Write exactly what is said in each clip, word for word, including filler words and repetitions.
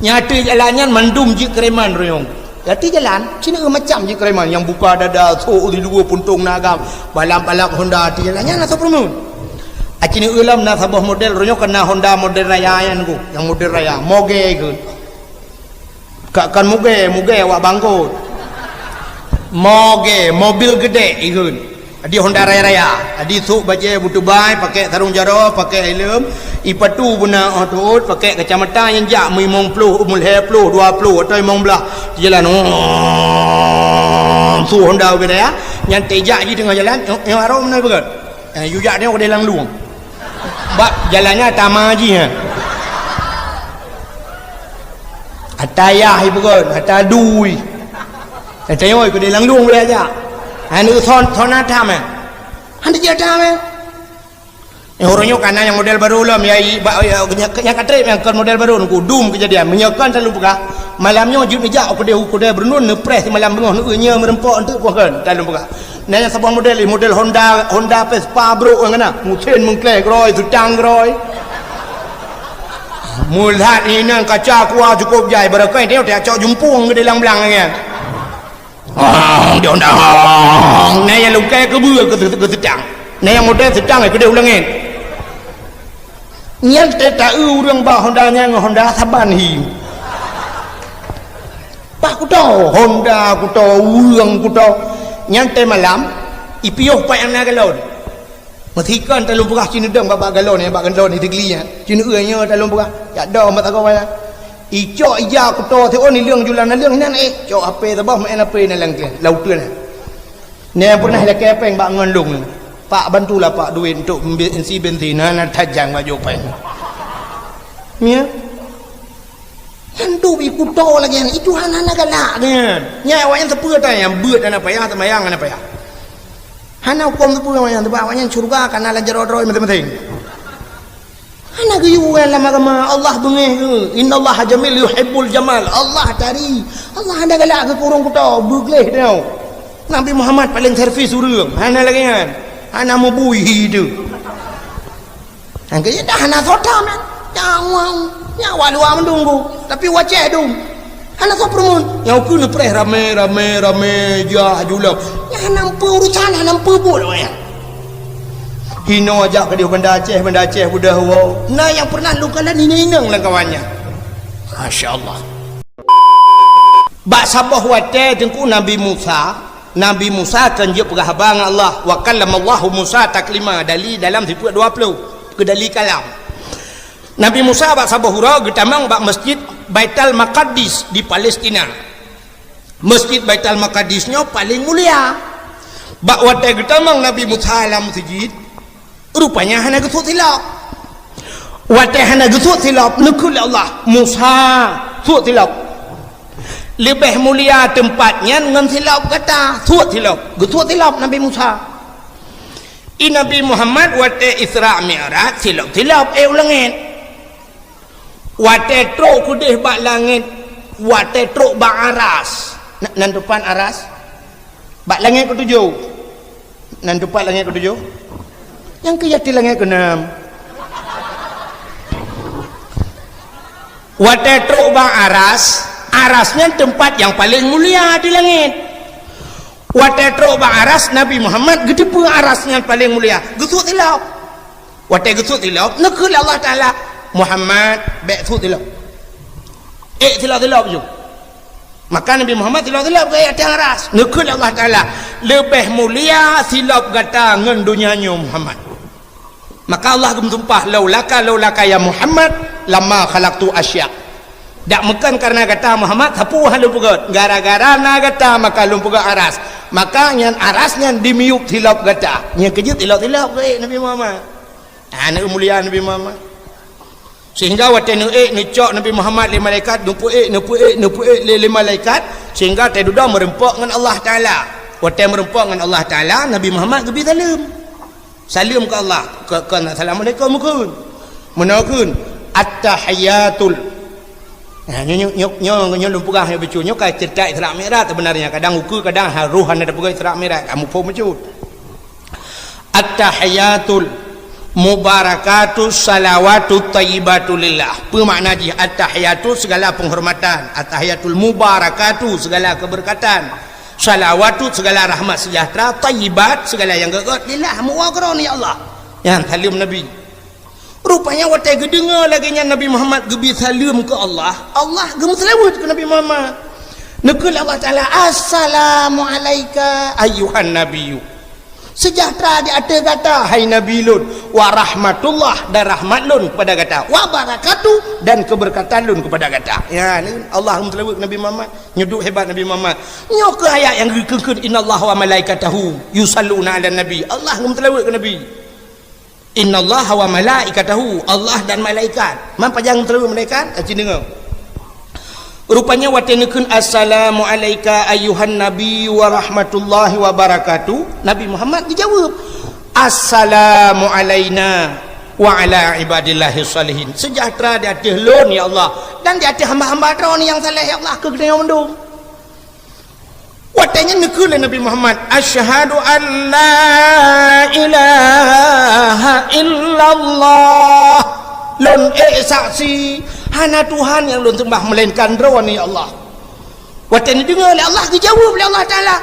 Nyang ateueh jalan nyan mandum jeuet keureman royong. Ateueh jalan, sineuk macam jeuet keureman, nyang buka dada, sok di dua puntông na agam, balap-balap Honda ateueh jalan nyan asai peurumoh. Aci neueu lom na saboh model, royong ka na Honda model raya nyan ku, nyang model raya, moge ikheun. Ka kon muge, muge awak bangkot. Moge, mobil geudek ikheun. Adi Honda raya-raya, adi sok bajée beutubai, pakai sarong jaroe, pakai helm, ipatu beuna 'oh teuôt, pakai kacamata nyang jak meulimong ploh, meulhèe ploh, dua ploh atau limong blaih. Jalan, oh, su Honda ubé raya, nyan tejak jih teungoh jalan, nyoe, nyoe arom na beugét. Eh, yue jak nyoe keudeh lam lueng. Bak jalan nyan tama jih, ha. Ata yah ipeugét, ata dui. Ata yoi keudeh lam lueng boleh jak. Anu son, son ata meh. Hana jeuet ata meh. Eh, ureueng nyoe kana nyang model baru lom, ya, i, ba, ya, nyang, nyang ka trép nyang kon model baru, nungku dum keujadian. Meunyoe kon talôn peugah, malam nyoe jeuet neujak u keudeh, u keudeh Beurundun, neupreh simalam beungoh, neueu nyoe meureumpok eunteuk poh kon, talôn peugah. Na nyang saboh model, model Honda, Honda Vespa brok nyang kana. Mesin meungkleng keuroi, seutang keuroi. Meulat inan kaca kuah cukôp jai, barangkai teuh tak cok jumpung keudeh lam blang nyan. Ah, dia Honda. Na nyang lungkai keubeue keu, keu seutang. Na nyang model seutang keudeh u langét. Nyan teuh taeu ureueng bak Honda nyan ngon Honda saban hi. Bah kuto, Honda kuto, ureueng kuto. Nyan teuh malam, ipiôh pat nyang na galon. Meusikon talôn peugah ci neudong bak, bak galon nyan, bak galon nyan, teugeuli nyan. Ci neueu nyoe talôn peugah. Jak dong bak sagoe nyan. Icok ija kuto siôn ileueng julan naleueng nyan, eh, cok H P saboh, main H P na lam keuh, lam uteuen nyan. Nyan pernah ilakée péng bak ngon lôn. Pak, bantulah, Pak, duit untuk bensi, bensin. Hana tajang bak jopeng. Ya. Nyan duek ikuto lagée nyan. Itu hana, hana galak nyan. Nyan awaknyan sapeue ata nyang beuet hana payah, seumayang hana payah. Hana huköm sapeue awaknyan, sabab awaknyan syeuruga ka na lam jaroe droe maséng-maséng. Hana geuyue lam agama, Allah beungéh geuh. Innallaha jamil yuhibbul jamal. Allah tari. Allah hana galak geuh keu ureueng kuto, beugleh teuh. Nabi Muhammad paléng servis ureueng. Hana lagée nyan. Hana meubui hi teuh. Nyang keu dah hana sota man. Nyang wang, nyang awak luwa meudunggu, tapi wacée dum. Hana soe peurumun. Nyang ukeue neupreh ramé, ramé, ramé, jak julong. Nyang hana meupeue urusan, hana meupeue buet awaknyan. Hinoe jak keudeh Banda Aceh, Banda Aceh beudôh woe. Na nyang pernah lôn kalon inong-inong lam kawan nyan. Masya Allah. Bak saboh watée Teungku Nabi Musa, Nabi Musa kon jeuet peugah haba ngon Allah, "Wa kallamallahu Musa taklima", dali dalam sifeuet dua ploh, keu dali kalam. Nabi Musa bak saboh uroe geutamong bak Masjid Baitul Maqadis di Palestina. Masjid Baitul Maqadis nyoe paleng mulia. Bak watée geutamong Nabi Musa lam meuseujid, rupanya hana geusuet silop. Watée hana geusuet silop, neukheun lé Allah, "Musa, suet silop. Leubeh mulia teumpat nyan ngon silop gata, suet silop." Geusuet silop Nabi Musa. I Nabi Muhammad watée Isra Mi'raj silop-silop ék u langét. Watée trok keudeh bak langét, watée trok bak aras. Na-, nan teumpat aras? Bak langét keutujoh. Nan teumpat langét keutujoh? Nyang keu yatim langét keuneum. Watée trok bak aras, aras nyan teumpat nyang paleng mulia di langét. Watée trok bak aras, Nabi Muhammad geuteupeue aras nyan paleng mulia, geusuet silop. Watée geusuet silop, neukheun lé Allah Taala, "Muhammad, bék suet silop." Ék silop-silop ju. Maka Nabi Muhammad silop-silop geuék ateueh aras. Neukheun lé Allah Taala, "Leubeh mulia silop gata ngon donya nyoe, Muhammad." Maka Allah geumeusumpah, "Laulaka, laulaka ya Muhammad, lama khalaqtu asya." Dak meukon kareuna gata Muhammad, sapeue hana lôn peugét. Gara-gara na gata maka lôn peugét aras. Maka nyan aras nyan dimiyueb silop gata. Nyan keu jeuet silop-silop geuék Nabi Muhammad. Hana mulia Nabi Muhammad. Sehingga watée neuék, neucok Nabi Muhammad lé malaikat, neupeuék, neupeuék, neupeuék lé, lé malaikat, sehingga teududoe meureumpok ngon Allah Taala. Watée meureumpok ngon Allah Taala, Nabi Muhammad geubri saleuem. Saleuem keu Allah, keu, keu assalamualaikum kheun. Meunoe kheun, "At-tahiyyatul." Nah, nyoe, nyoe, nyoe, nyoe, nyoe lôn peugah nyoe bacut. Nyoe ka ceurita Isra Mi'raj sebenarnya. Kadang ukeue, kadang ha-, roh hana teupeugah Isra Mi'raj. Kamu phom bacut. "At-tahiyyatul Mubarakatu salawatu thayyibatu lillah. Peue makna jih? At-tahiyatu segala penghormatan, at-tahiyatul mubarakatu segala keberkatan, salawatu segala rahmat sejahtera, thayyibat segala nyang gét-gét, lillah, meuwoe keu Droeneuh ya Allah. Nyan saleuem Nabi. Rupanya watée geudeungoe lagée nyan Nabi Muhammad geubri saleuem keu Allah, Allah geumeuseulaweuet keu Nabi Muhammad. Neukheun lé Allah Taala, "Assalamu alaika ayyuhan nabiyyu." Seujahteura di ateueh gata, hai Nabi lôn, wa rahmatullah, dan rahmat lôn kepada gata, wa barakatuh, dan keberkatan lôn kepada gata. Ya, ni Allah meuseulaweuet Nabi Muhammad, nyoe duek hebat Nabi Muhammad. Nyoe keuh ayat nyang geukheun-kheun, "Innallaha wa malaikatahu yusalluna 'alan nabi." Allah meuseulaweuet keu Nabi. "Innallaha wa malaikatahu," Allah dan malaikat. Man pajan meuseulaweuet malaikat? Aci deungoe. Rupanya watée neukheun, "Assalamu alaika ayyuhan nabi wa rahmatullahi wa barakatuh," Nabi Muhammad geujaweueb, "Assalamu alaina wa ala ibadillahi shalihin." Seujahteura di ateueh lôn, ya Allah, dan di ateueh hamba-hamba Droeneuh nyang saleh, ya Allah, keu geutanyoe mandum. Watée nyan neukheun lé Nabi Muhammad, "Asyhadu an la ilaha illallah." Lôn ék saksi, hana Tuhan nyang lôn seumbah meulainkan Droeneuh, ya Allah. Watée neudeungoe lé Allah, geujaweueb lé Allah Taala,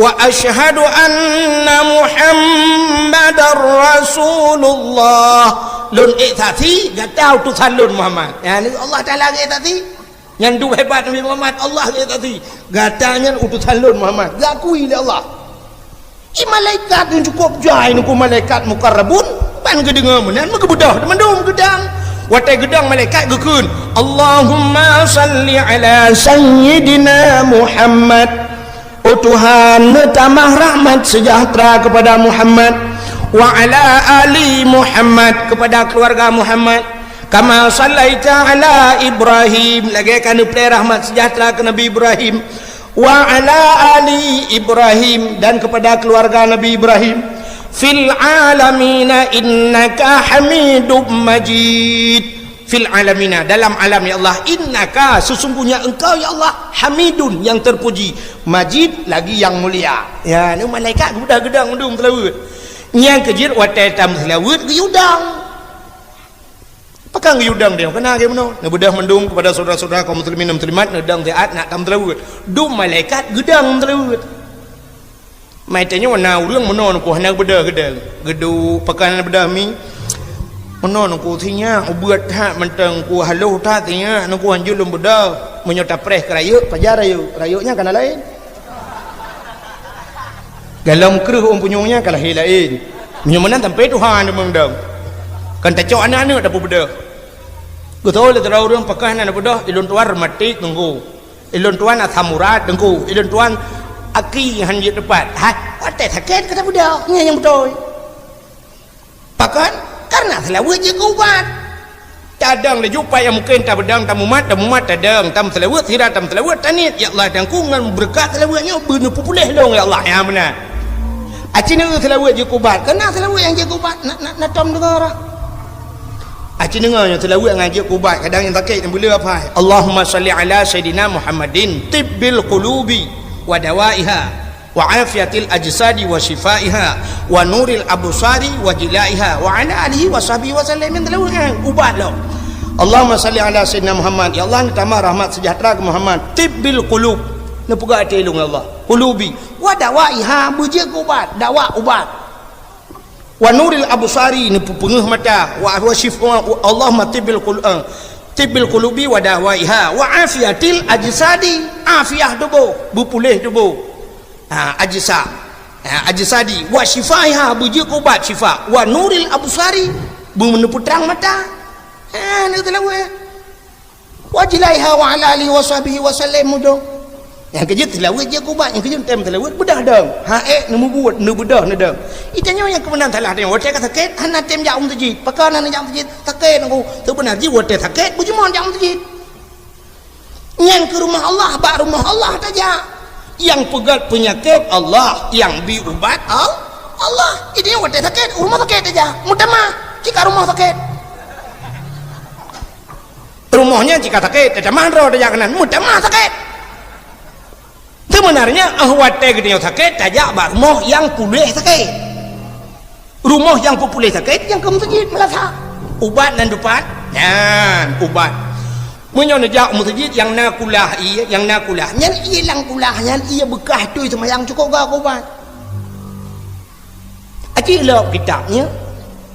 "Wa asyhadu anna Muhammadar Rasulullah." Lôn ék saksi, gata utosan lôn Muhammad. Ya, ni Allah Taala ék saksi. Nyan duek hebat Nabi Muhammad, Allah geusaksi, "Gata nyan utosan lôn Muhammad," geukui lé Allah. Di malaikat nyang cukôp jai, nyan keuh malaikat muqarrabun, ban geudeungoe meunan, meugeubeudoh mandum geudang. Watée geudang malaikat geukheun, "Allahumma salli ala sayyidina Muhammad." Oh Tuhan, neutamah rahmat seujahteura keupada Muhammad, wa ala ali Muhammad, keupada keuluwarga Muhammad, kama sallaita ala Ibrahim, lagée ka neupreh rahmat seujahteura keu Nabi Ibrahim, wa ala ali Ibrahim, dan keupada keuluwarga Nabi Ibrahim, fil alamina innaka Hamidum Majid. Fil alamina, dalam alam ya Allah, innaka, sesungguhnya Engkau ya Allah, Hamidun, yang terpuji, Majid, lagi yang mulia. Ya, ni malaikat geubeudôh geudang mandum meuseulaweuet. Nyang keujeuet watée tameuseulaweuet geuyue dang. Pakon geuyue dang dia? Keunan lagée meunoe. Neubeudôh mandum keupada syedara-syedara kaum muslimin dan muslimat, neudang siat nak tameuseulaweuet. Dum malaikat geudang meuseulaweuet. Mai tanyoe na ureuëng meunoe nyan keuh hana beudôh geudang. Geuduek pakon hana beudôh mi. Meunoe nyan keuh sinyak ubeuet that mantong keuh haloh that sinyak nyan keuh hanjeuet lôn beudôh. Meunyoe tapreh keu rayeuk, pajan rayeuk. Rayeuk nyan ka na laén. Galom kreueh ôn punyueng nyan ka lahé laén. Meunyoe meunan sampoe tuha nyan meudong. Kan tacok aneuk-aneuk tapeubeudôh. Geutôi lé sidroe ureuëng pakon hana beudôh, ilôn tuan rematik teungku. Ilôn tuan asam urat teungku, ilôn tuan aki han jeuet teupat. Hai, watée sakét ka tabeudôh, nyan nyang beutôi. Pakon? Karena seulaweuet jeuet keu ubat. Tadong laju pat nyang mungken tabeudôh, tamumat, tamumat, tadong, tameuseulaweuet, sira tameuseulaweuet, taniet, "Ya Allah, Tuhanku, ngon beureukat seulaweuet nyoe beuneupeupuléh lôn, ya Allah." Nyan meunan. Aci neu seulaweuet jeuet keu ubat, karena seulaweuet nyang jeuet keu ubat, na, na, na tom deungoe rah. Aci deungoe nyoe seulaweuet nyang jeuet keu ubat, kadang nyang sakét nyang beuleueh apai. Allahumma shalli ala sayyidina Muhammadin tibbil qulubi wa dawaiha wa afiyatil ajsadi wa syifaiha wa nuril absari wa jilaiha wa ala alihi wa sahbihi wa sallam. Nyang seulaweuet nyan ubat lom. Allahumma shalli ala sayyidina Muhammad. Ya Allah, neutamah rahmat seujahteura keu Muhammad. Tibbil qulub. Neupeugah até lôn, ya Allah. Qulubi. Wa dawaiha, beujeuet keu ubat. Dawa ubat. Wa nuril absari, neupeupeungeuh mata, wa, wa syif-, wa, Allahumma tibbil qul-, eh, tibbil qulubi wa dawaiha, wa afiyatil ajsadi, afiah tuboh, beupuléh tuboh. Ha, ajsa. Ha, ajsadi, wa syifaiha, beujeuet keu ubat syifa, wa nuril absari, beuneupeutrang mata. Ha, neu teulaweuh. Wa jilaiha wa ala alihi wa sahbihi wa sallam mudong. Nyang keujeuet seulaweuet jeuet keu ubat, nyang keujeuet tem seulaweuet beudah dong. Ha ék neumubuet, neubeudôh neudong. Itanyoe nyang keumeunan salah tanyoe. Watée ka sakét, hana tem jak u meuseujid. Pakon hana jak u meuseujid? Sakét nangku. Seubeuna jih watée sakét, beujeumoe jak u meuseujid. Nyan keu rumoh Allah, bak rumoh Allah tajak. Nyang peugét peunyakét Allah, nyang bi ubat Al-, Allah. Jadi watée sakét, u rumoh sakét tajak. Meutamah, cit ka rumoh sakét. Rumoh nyan cit ka sakét, tatamah droe tajak keunan, meutamah sakét. Seubeunarnya, óh watée geutanyoe sakét, tajak bak rumoh nyang puléh sakét. Rumoh nyang peupuléh sakét, nyang keu meuseujid meulasa. Ubat nan dupat, nyan ubat. Meunyoe neujak u meuseujid nyang na kulah ié, nyang na kulah, nyan ié lam kulah, nyan ié beukah tui seumayang cukôp gak ubat. Aci lom kitab nyan,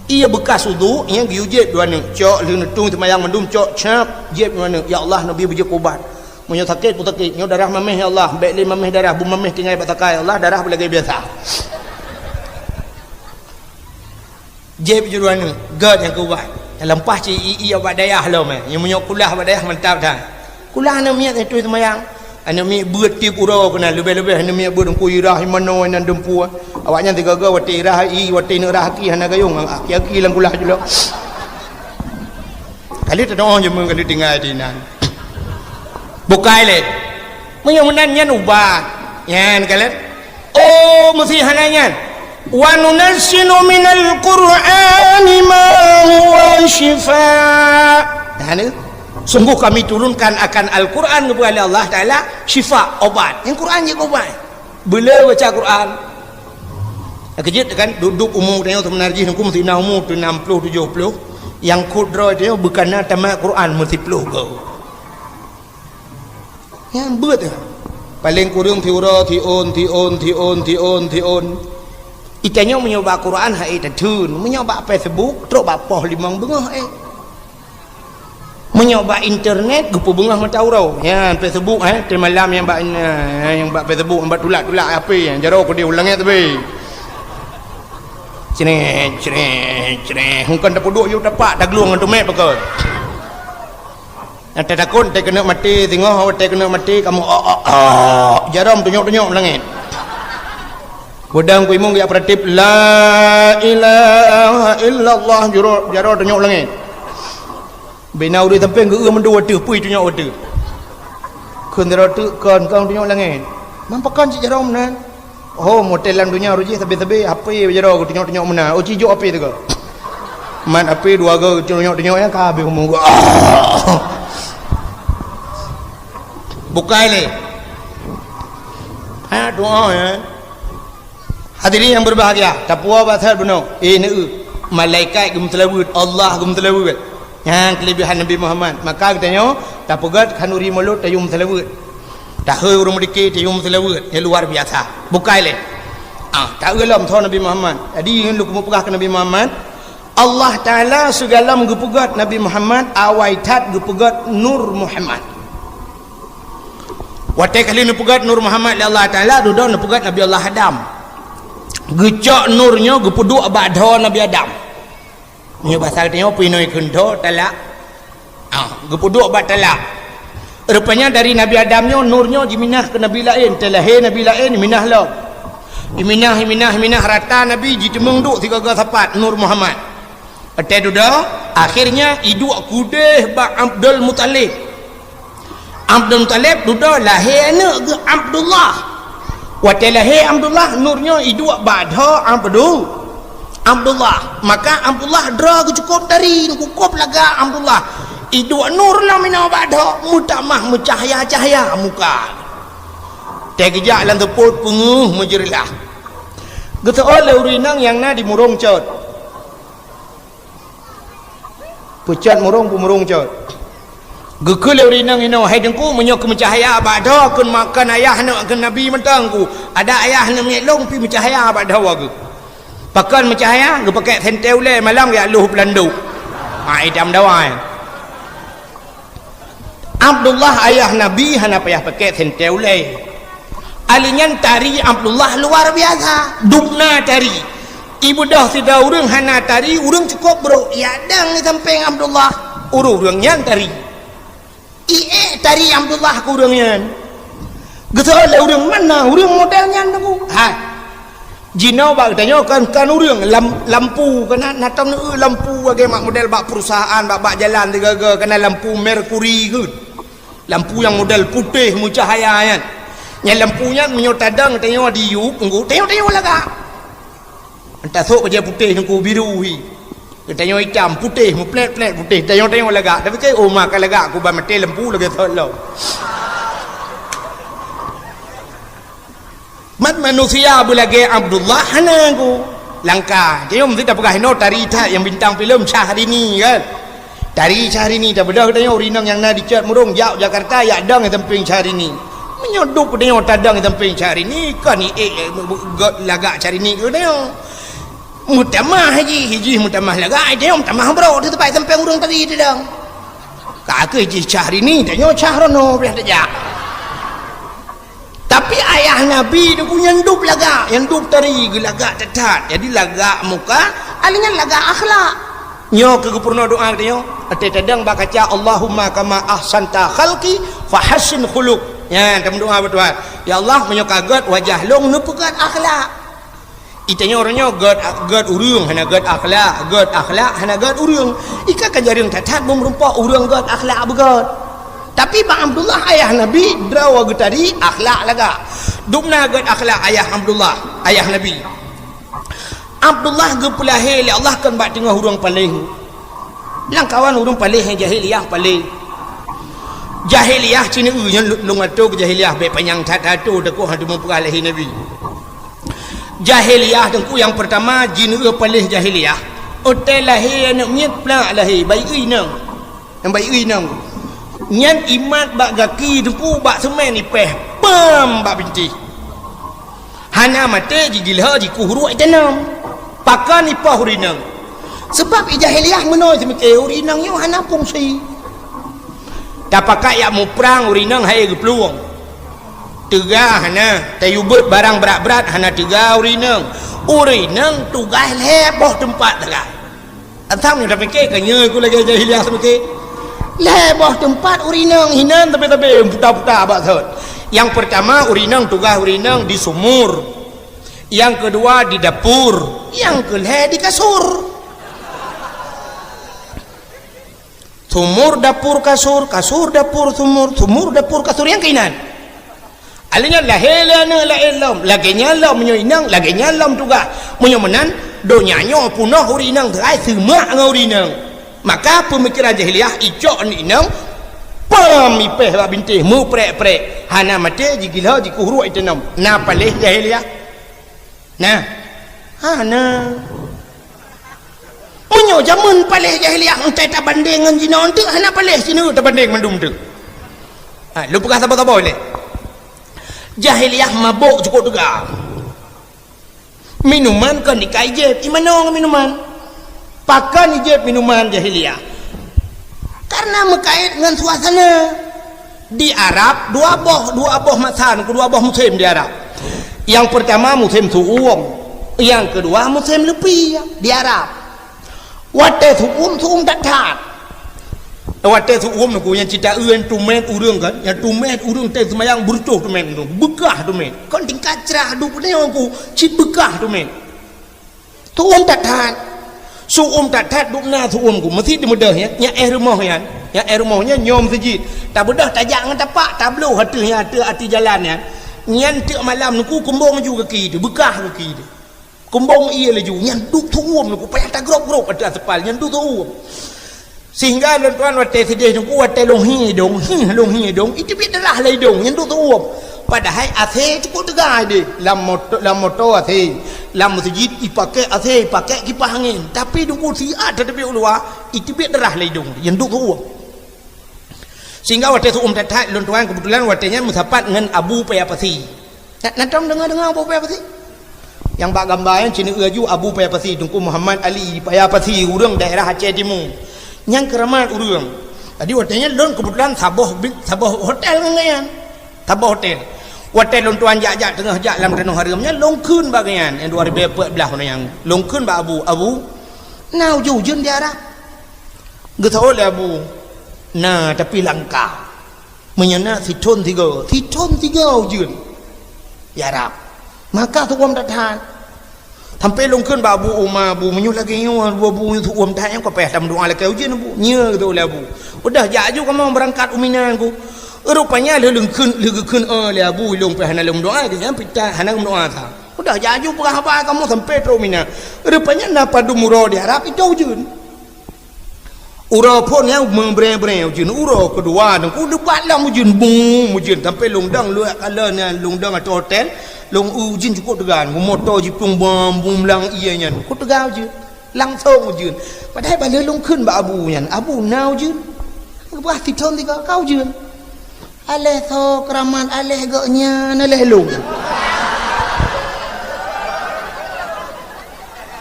ié beukah udhu, nyan geuyue jieb dua neuk, cok lheueh neutui seumayang mandum, cok cap, jieb dua neuk, "Ya Allah, neubi beujeuet ubat." Meunyoe sakét, peue sakét. Nyoe darah maméh, ya Allah. Bék lé maméh darah, beumaméh tinggai bak takai, ya Allah, darah beulagée biasa. Jieb jeuet dua neuk, gét nyang keu ubat. Teuleumah cit ié-ié bak dayah lom, eh. Nyoe meunyoe kulah bak dayah mantap that. Kulah aneuk miet neutui seumayang. Aneuk miet beuet tieb uroe keunan, leubeh-leubeh aneuk miet beuet Teungku irah, imanoe, inan dumpeue. Awaknyan sigoe-goe watée irah ié, watée neuk rah aki hana gayong, aki-aki lam kulah jih lom. Kali teudoh jeumeu kali tinggai di inan. Bukai lé. Meunyoe meunan nyan ubat. Nyan kalon. Oh, meusi hana nyan. "Wa nunazzilu minal Qur'ani ma huwa syifa." Nah, ni. Sungguh Kami turunkan akan Al-Quran kepada Allah Taala syifa, obat. Nyang Quran jeuet obat. Beulé baca Quran. Keujeuet kan, dudoe umu tanyoe seubeuna jih nungku meusi na umu tu enam puluh tujoh puluh. Nyang kudroe tanyoe beukana tamat Quran meusiploh goe. Nyan beuet. Paleng kureueng siuroe, siôn, siôn, siôn, siôn, siôn. Itanyoe meunyoe bak Quran hai tatheun, meunyoe bak Facebook trok bak poh limong beungoh, eh. Meunyoe bak internet geupeubeungoh mata uroe. Nyan Facebook, eh, teumalam nyang bak, eh, nyang bak Facebook, nyang bak tulak-tulak H P, jaroe keudeh u langét teubi. Cret, cret, cret. Hukon tapeuduek yue tapak, taglueng ngon teumé pakon. Nyang tatakot, teukeunok maté, singoh watée keunok maté, kamoe, "Oh, oh, oh." Jaroe tunyok-tunyok langét. Beudang kuimong geujak peuratéb, "La ilaha illallah," jaroe, jaroe tunyok langét. Bina ureuëng sampéng geu-eu mandum watée, pui tunyok watée. Kheun jaroe teuk kon, kon tunyok langét. Man pakon cit jaroe meunan? Oh, motel lam donya roh jih sabe-sabe, H P jaroe geutunyok-tunyok meunan. Oh, cijok H P teuka. Mat H P dua go geutunyok-tunyok nyang ka habéh umur geuh. Bukai lé. Ha, doa, ya. Hadirin yang berbahagia, tapuwoe bak that bunoe. Eh, neu, malaikat geumeuseulaweuet, Allah geumeuseulaweuet. Nyan keulebihan Nabi Muhammad. Maka geutanyoe tapeugét khanuri mulod tayue meuseulaweuet. Tahôi ureuëng meudike tayue meuseulaweuet nyang luar biasa. Bukai lé. Ah, taeu lom tho Nabi Muhammad. Jadi ngon lôn keumeung peugah keu Nabi Muhammad, Allah Taala sigohlom geupeugét Nabi Muhammad, awai that geupeugét Nur Muhammad. Watée kali neupeugét Nur Muhammad lé Allah Taala, dudoe neupeugét Nabi Allah Adam. Geucok nur nyoe geupeuduek bak dhoe Nabi Adam. Meunyoe basa geutanyoe pih nyoe kheun dhoe talak. Ah, geupeuduek bak talak. Rupanya dari Nabi Adam nyoe nur nyoe jiminah keu nabi laén, teulahé nabi laén minah lom. Iminah, iminah, iminah rata nabi jiteumeung duek sigoe-goe sapat nur Muhammad. Watée dudoe, akhirnya iduek keudeh bak Abdul Muthalib. Abdul Muthalib dudoe lahé aneuëk geuh Abdullah. Watée lahé Abdullah, nur nyoe iduek bak dhoe Abdu-, Abdullah. Maka Abdullah droe geuh cukôp tari, cukôp lagak Abdullah. Iduek nur lom inoe bak dhoe, meutamah meucahya-cahya muka. Teugeujak lam seupôt peungeuh meujeureulah. Geuseuôt lé ureuëng inong nyang na di Murông Cot. Peucot murông, peumurông cot. Geukheun lé ureuëng inong inoe, "Hai Teungku, meunyoe keu meucahya bak dhoe kheun ma-, kon ayah aneuëk kheun nabi mantong ku. Adak ayah aneuëk miet lôn pih meucahya bak dhoe geuh." Pakon meucahya? Geupakèk sentée ulée malam geujak lôh peulandôk. Ha, idam dawai. Abdullah ayah Nabi hana payah pakèk sentée ulée. Ali nyan tari Abdullah luar biasa. Dubna tari. Ibeudôh sidroe ureuëng hana tari, ureuëng cukôp brôk. Yak dang di sampéng Abdullah. Ureuëng-ureuëng nyan tari. Iék tari Abdullah keu ureuëng nyan. Geuseuôt lé ureuëng, "Mana ureuëng model nyan, Teungku?" Hai. Jinoe bak geutanyoe kan, kan ureuëng lam, lampu, kan na, na tom neu lampu lagée mak model bak perusahaan, bak, bak jalan sigaga, kan na lampu merkuri geuh. Lampu nyang model putéh meucahaya nyan. Nyang lampu nyan meunyoe tadong tanyoe di yup, Teungku, tanyoe-tanyoe lagak. Entah sok bajée putéh Teungku biru hi. Tanyoe itam, putéh, meuplét-plét putéh, tanyoe-tanyoe lagak. Tapi keu oma ka lagak kuban maté lampu lagée sot lom. Mat manusia beulagée Abdullah hana ku. Langka. Tanyoe meusti tapeugah inoe tari that nyang bintang filem Syahrini kan. Tari Syahrini, tabeudôh tanyoe ureueng inong nyang na di Cot Murong jak Jakarta, jak dong di sampéng Syahrini. Meunyoe dup tanyoe tadong di sampéng Syahrini, kon iék, eh, gét lagak Syahrini keu tanyoe. Meutamah jih, jih meutamah lagak, tanyoe meutamah brok di teumpat sampéng ureueng tari tadong. Ka keuh jih Syahrini, tanyoe Syahrono pih tajak. Tapi ayah Nabi tu nyan dup lagak, nyang dup tari geulagak that-that. Jadi lagak muka, alèh nyan lagak akhlak. Nyoe keuh geupeurunoe doa geutanyoe. Watèe tadong bak kaca, "Allahumma kama ahsanta khalqi fahassin khuluq." Nyan, tameudoa bak Tuhan. "Ya Allah, meunyoe ka gét wajah lôn, neupeugét akhlak." Itanyoe uroe nyoe gét, gét ureueng hana gét akhlak, gét akhlak hana gét ureueng. Ika ka jareueng that-that beumeurumpok ureueng gét akhlak beugét. Tapi bak Abdullah ayah Nabi, droe geutari akhlak lagak. Dubna gét akhlak ayah Abdullah, ayah Nabi. Abdullah geupeulahé lé Allah kon bak teungoh ureueng paléh. Lamkawan ureueng paléh nyang jahiliyah paléh. Jahiliyah cit nyan lôn atô keu jahiliyah, bèk panyang that-that atô takot hana teumeung peugah lahé Nabi. Jahiliyah teungku nyang peurtama jineuk paléh jahiliyah. Watèe lahé aneuk miet plak lahé, bayeue inong. Nyang bayeue inong. Nyan imat bak gaki teungku bak seumén ipèh, pam bak bintéh. Hana maté jigiloe jikuh ruek itanom. Pakon ipoh ureueng inong? Seubab i jahiliyah meunoe seumiké ureueng inong nyoe hana fungsi. Tapakat jak muprang ureueng inong hai geuplueng. Teuga hana, tayue beuet barang brat-brat hana teuga ureueng inong. Ureueng inong tugaih lhèe boh teumpat sagai. Asam nyoe tapike ka nyoe ku lagèe jahiliyah seumiké. Lhèe boh teumpat ureueng inong hinan tabe-tabe puta-puta bak sot. Nyang peurtama ureueng inong tugaih ureueng inong di sumur. Nyang keudua di dapur, nyang keulhèe di kasur. Sumur, dapur, kasur, kasur, dapur, sumur, sumur, dapur, kasur, nyang keuinan. Alèh nyan lahé lé aneuk laén lom, lagèe nyan lom meunyoe inong, lagèe nyan lom tugaih. Meunyoe meunan, donya nyoe peunoh ureueng inong teuai seumak ngon ureueng inong. Maka peumikeran jahiliyah icok aneuk inong, pam ipèh bak bintéh meuprek-prek, hana maté jigiloe jikuh ruek itanom. Na paléh jahiliyah? Nah, hana. Meunyoe jameun paléh jahiliyah, entah tabandéng ngon jinoe, enteuk hana paléh sineuk tabandéng mandum teuk. Ha, lôn peugah saboh-saboh lé. Jahiliyah mabök cukôp teuga. Minuman kon ikai jép, imanoe ngon minuman. Pakon ijép minuman jahiliyah? Karena meukait ngon suasana. Di Arab dua boh, dua boh masa, dua boh musém di Arab. Nyang peurtama musém su'um, nyang keudua musém leupie di Arab. Watèe su'um, su'um that-that. Watèe su'um nyoe nyang cit taeu nyang tumét ureueng kan, nyang tumét ureueng teuh seumayang beureutoh tumét nyoe, beukah tumét. Kon tingkat crah duek nyoe ku cit beukah tumét. Su'um that-that. Su'um that-that dubna su'um ku. Meusi teumeudeuh nyan, nyan éh rumoh nyan. Nyan éh rumoh nyan nyoe meuseujid. Tabeudôh tajak ngon tapak, tabloh ateueh nyan, ateueh ateueh jalan nyan. Nyan teuk malam nyoe ku kumbong laju gaki teuh, beukah gaki teuh. Kumbong ie laju, nyan duek su'um nyoe ku payah tagrôp-grôp ateueh aspal, nyan duek su'um. Sehingga lôn tuan watèe seudeh nyoe ku watèe lôn hi idông, hi lôn hi idông, iteubiet darah lam idông, nyan duek su'um. Padahai AC cukôp teuga deh, lam moto, lam moto AC, lam meuseujid ipakèk AC, ipakèk kipah angén. Tapi nyoe ku siat tateubiet u luwa, iteubiet darah lam idông, nyan duek su'um. Sehingga watèe su'um that-that, lôn tuan keubeutulan watèe nyan meusapat ngon Abu Paya Pasi. Na, na tom deungoe-deungoe Abu Paya Pasi? Nyang bak gamba nyan cit nyoe laju Abu Paya Pasi, Teungku Muhammad Ali Paya Pasi, ureueng daerah Aceh Timu. Nyan keuramat ureueng. Jadi watèe nyan lôn keubeutulan saboh bi-, saboh hotel ngon gobnyan. Saboh hotel. Watèe lôn tuan jak-jak teungoh jak lam tanoh hareuem nyan, lôn kheun bak gobnyan, nyang dua ribèe peuet blah nyan. Lôn kheun bak Abu, "Abu, na ujeuen-ujeuen di Arab?" Geuseuôt lé Abu, "Na, tapi langka." Meunyoe na sithon sigoe, sithon sigoe ujeuen. Ya Rab, maka su'um that-that. Sampoe lôn kheun bak Abu Uma, "Abu, meunyoe lagèe nyoe, Abu, su'um that nyoe, ka payah tameudoa lakèe ujeuen, Abu." "Nyo," geukheun lé Abu. "Udah jak aju kamoe beurangkat u Mina, Abu." Rupanya lheuh lôn kheun, lheuh geukheun, "Oh, lé Abu, ilôn pih hana lôn meudoa," geukheun, "pih hana meudoa sa." "Udah jak aju peugah haba kamoe sampoe trok u Mina." Rupanya na padum uroe di Arab, itôh ujeuen. Uroe phôn nyang meubrèe-brèe ujeuen, uroe keudua nyan ku leubeh lom ujeuen, bum, ujeuen sampoe lôn dong luwah kala nyan lôn dong ateueh hotel, Lôn eu jeuet cukôp teuga, moto jiplueng bom, bom lam ié nyan. Cukôp teuga jeuet. Langsong jeuet. Padahai bak lheueh lôn kheun bak abu nyan, "Abu, na jeuet?" Geupeugah sithon tiga, "Kau jeuet." Aléh tho keuramat, aléh gobnyan, aléh lôn.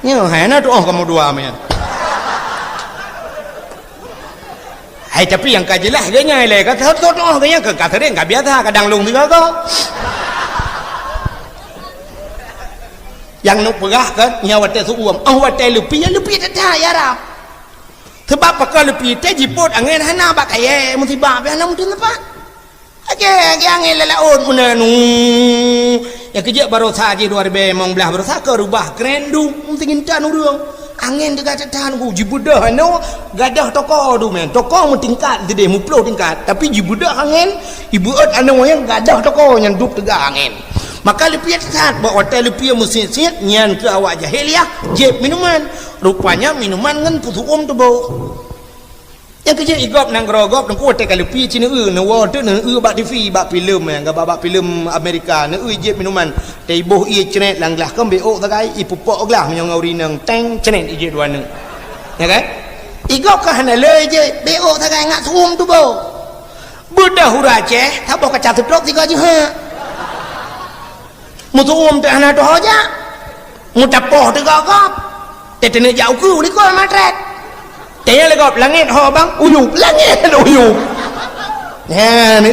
Nyoe hai na tuoh kamoe dua nyan. Hai, tapi nyang ka jeulaih geuh nyan lé, ka seuôt-seuôt oh geuh nyan ka, ka sering, ka biasa, kadang lôn sigoe-goe. Nyang neuk peugah kan, nyan watèe seuuem, oh watèe leupie, leupie that-that ya Rab. Sabab pakon leupie teuh jipôt angén hana bak kayèe, musibah pih hana meuteumpat. Aja, aja angén lam laôt meunan, nu. Nyang keujeuet baroesa jih dua ribèe limong blah baroesa ka reubah kren duek, meuteungintan ureueng. Angén teuga that-that ku, jibeudôh anoe gadoh toko dumèe. Toko meutingkat sideh, meuplôh tingkat, tapi jibeudôh angén, ibeuet anoe nyang gadoh toko nyan duek teuga angén. Maka leupie that-that, bak watèe leupie meusiet-siet, nyan keuh awak jahiliyah jieb minuman. Rupanya minuman ngon peuseuuem teuboh. Nyang keujeuet i gob nanggroe gob teungku watèe ka leupie cit neueu, neuwoe teuk neueu bak T V, bak filem, nyang gaba bak filem Amerika, neueu jieb minuman. Teuboh ié cret lam glah, kon beuôk sagai, ipeupok glah meunyoe ngon ureueng inong, teng, cret ijieb dua neuk. Ya kan? I gob ka hana le jieb, beuôk sagai ngat seuuem teuboh. Beudôh ureueng Aceh, saboh kaca seutrok sigoe jeuhet. Meuseuuem teuh hana teuho jak. Meutapoh teuh gob-gob. Teuteuneuh jak ukeue likot matrek. Teunyang lé gob langét ho bang uyueb, langét uyueb. Nyan ni.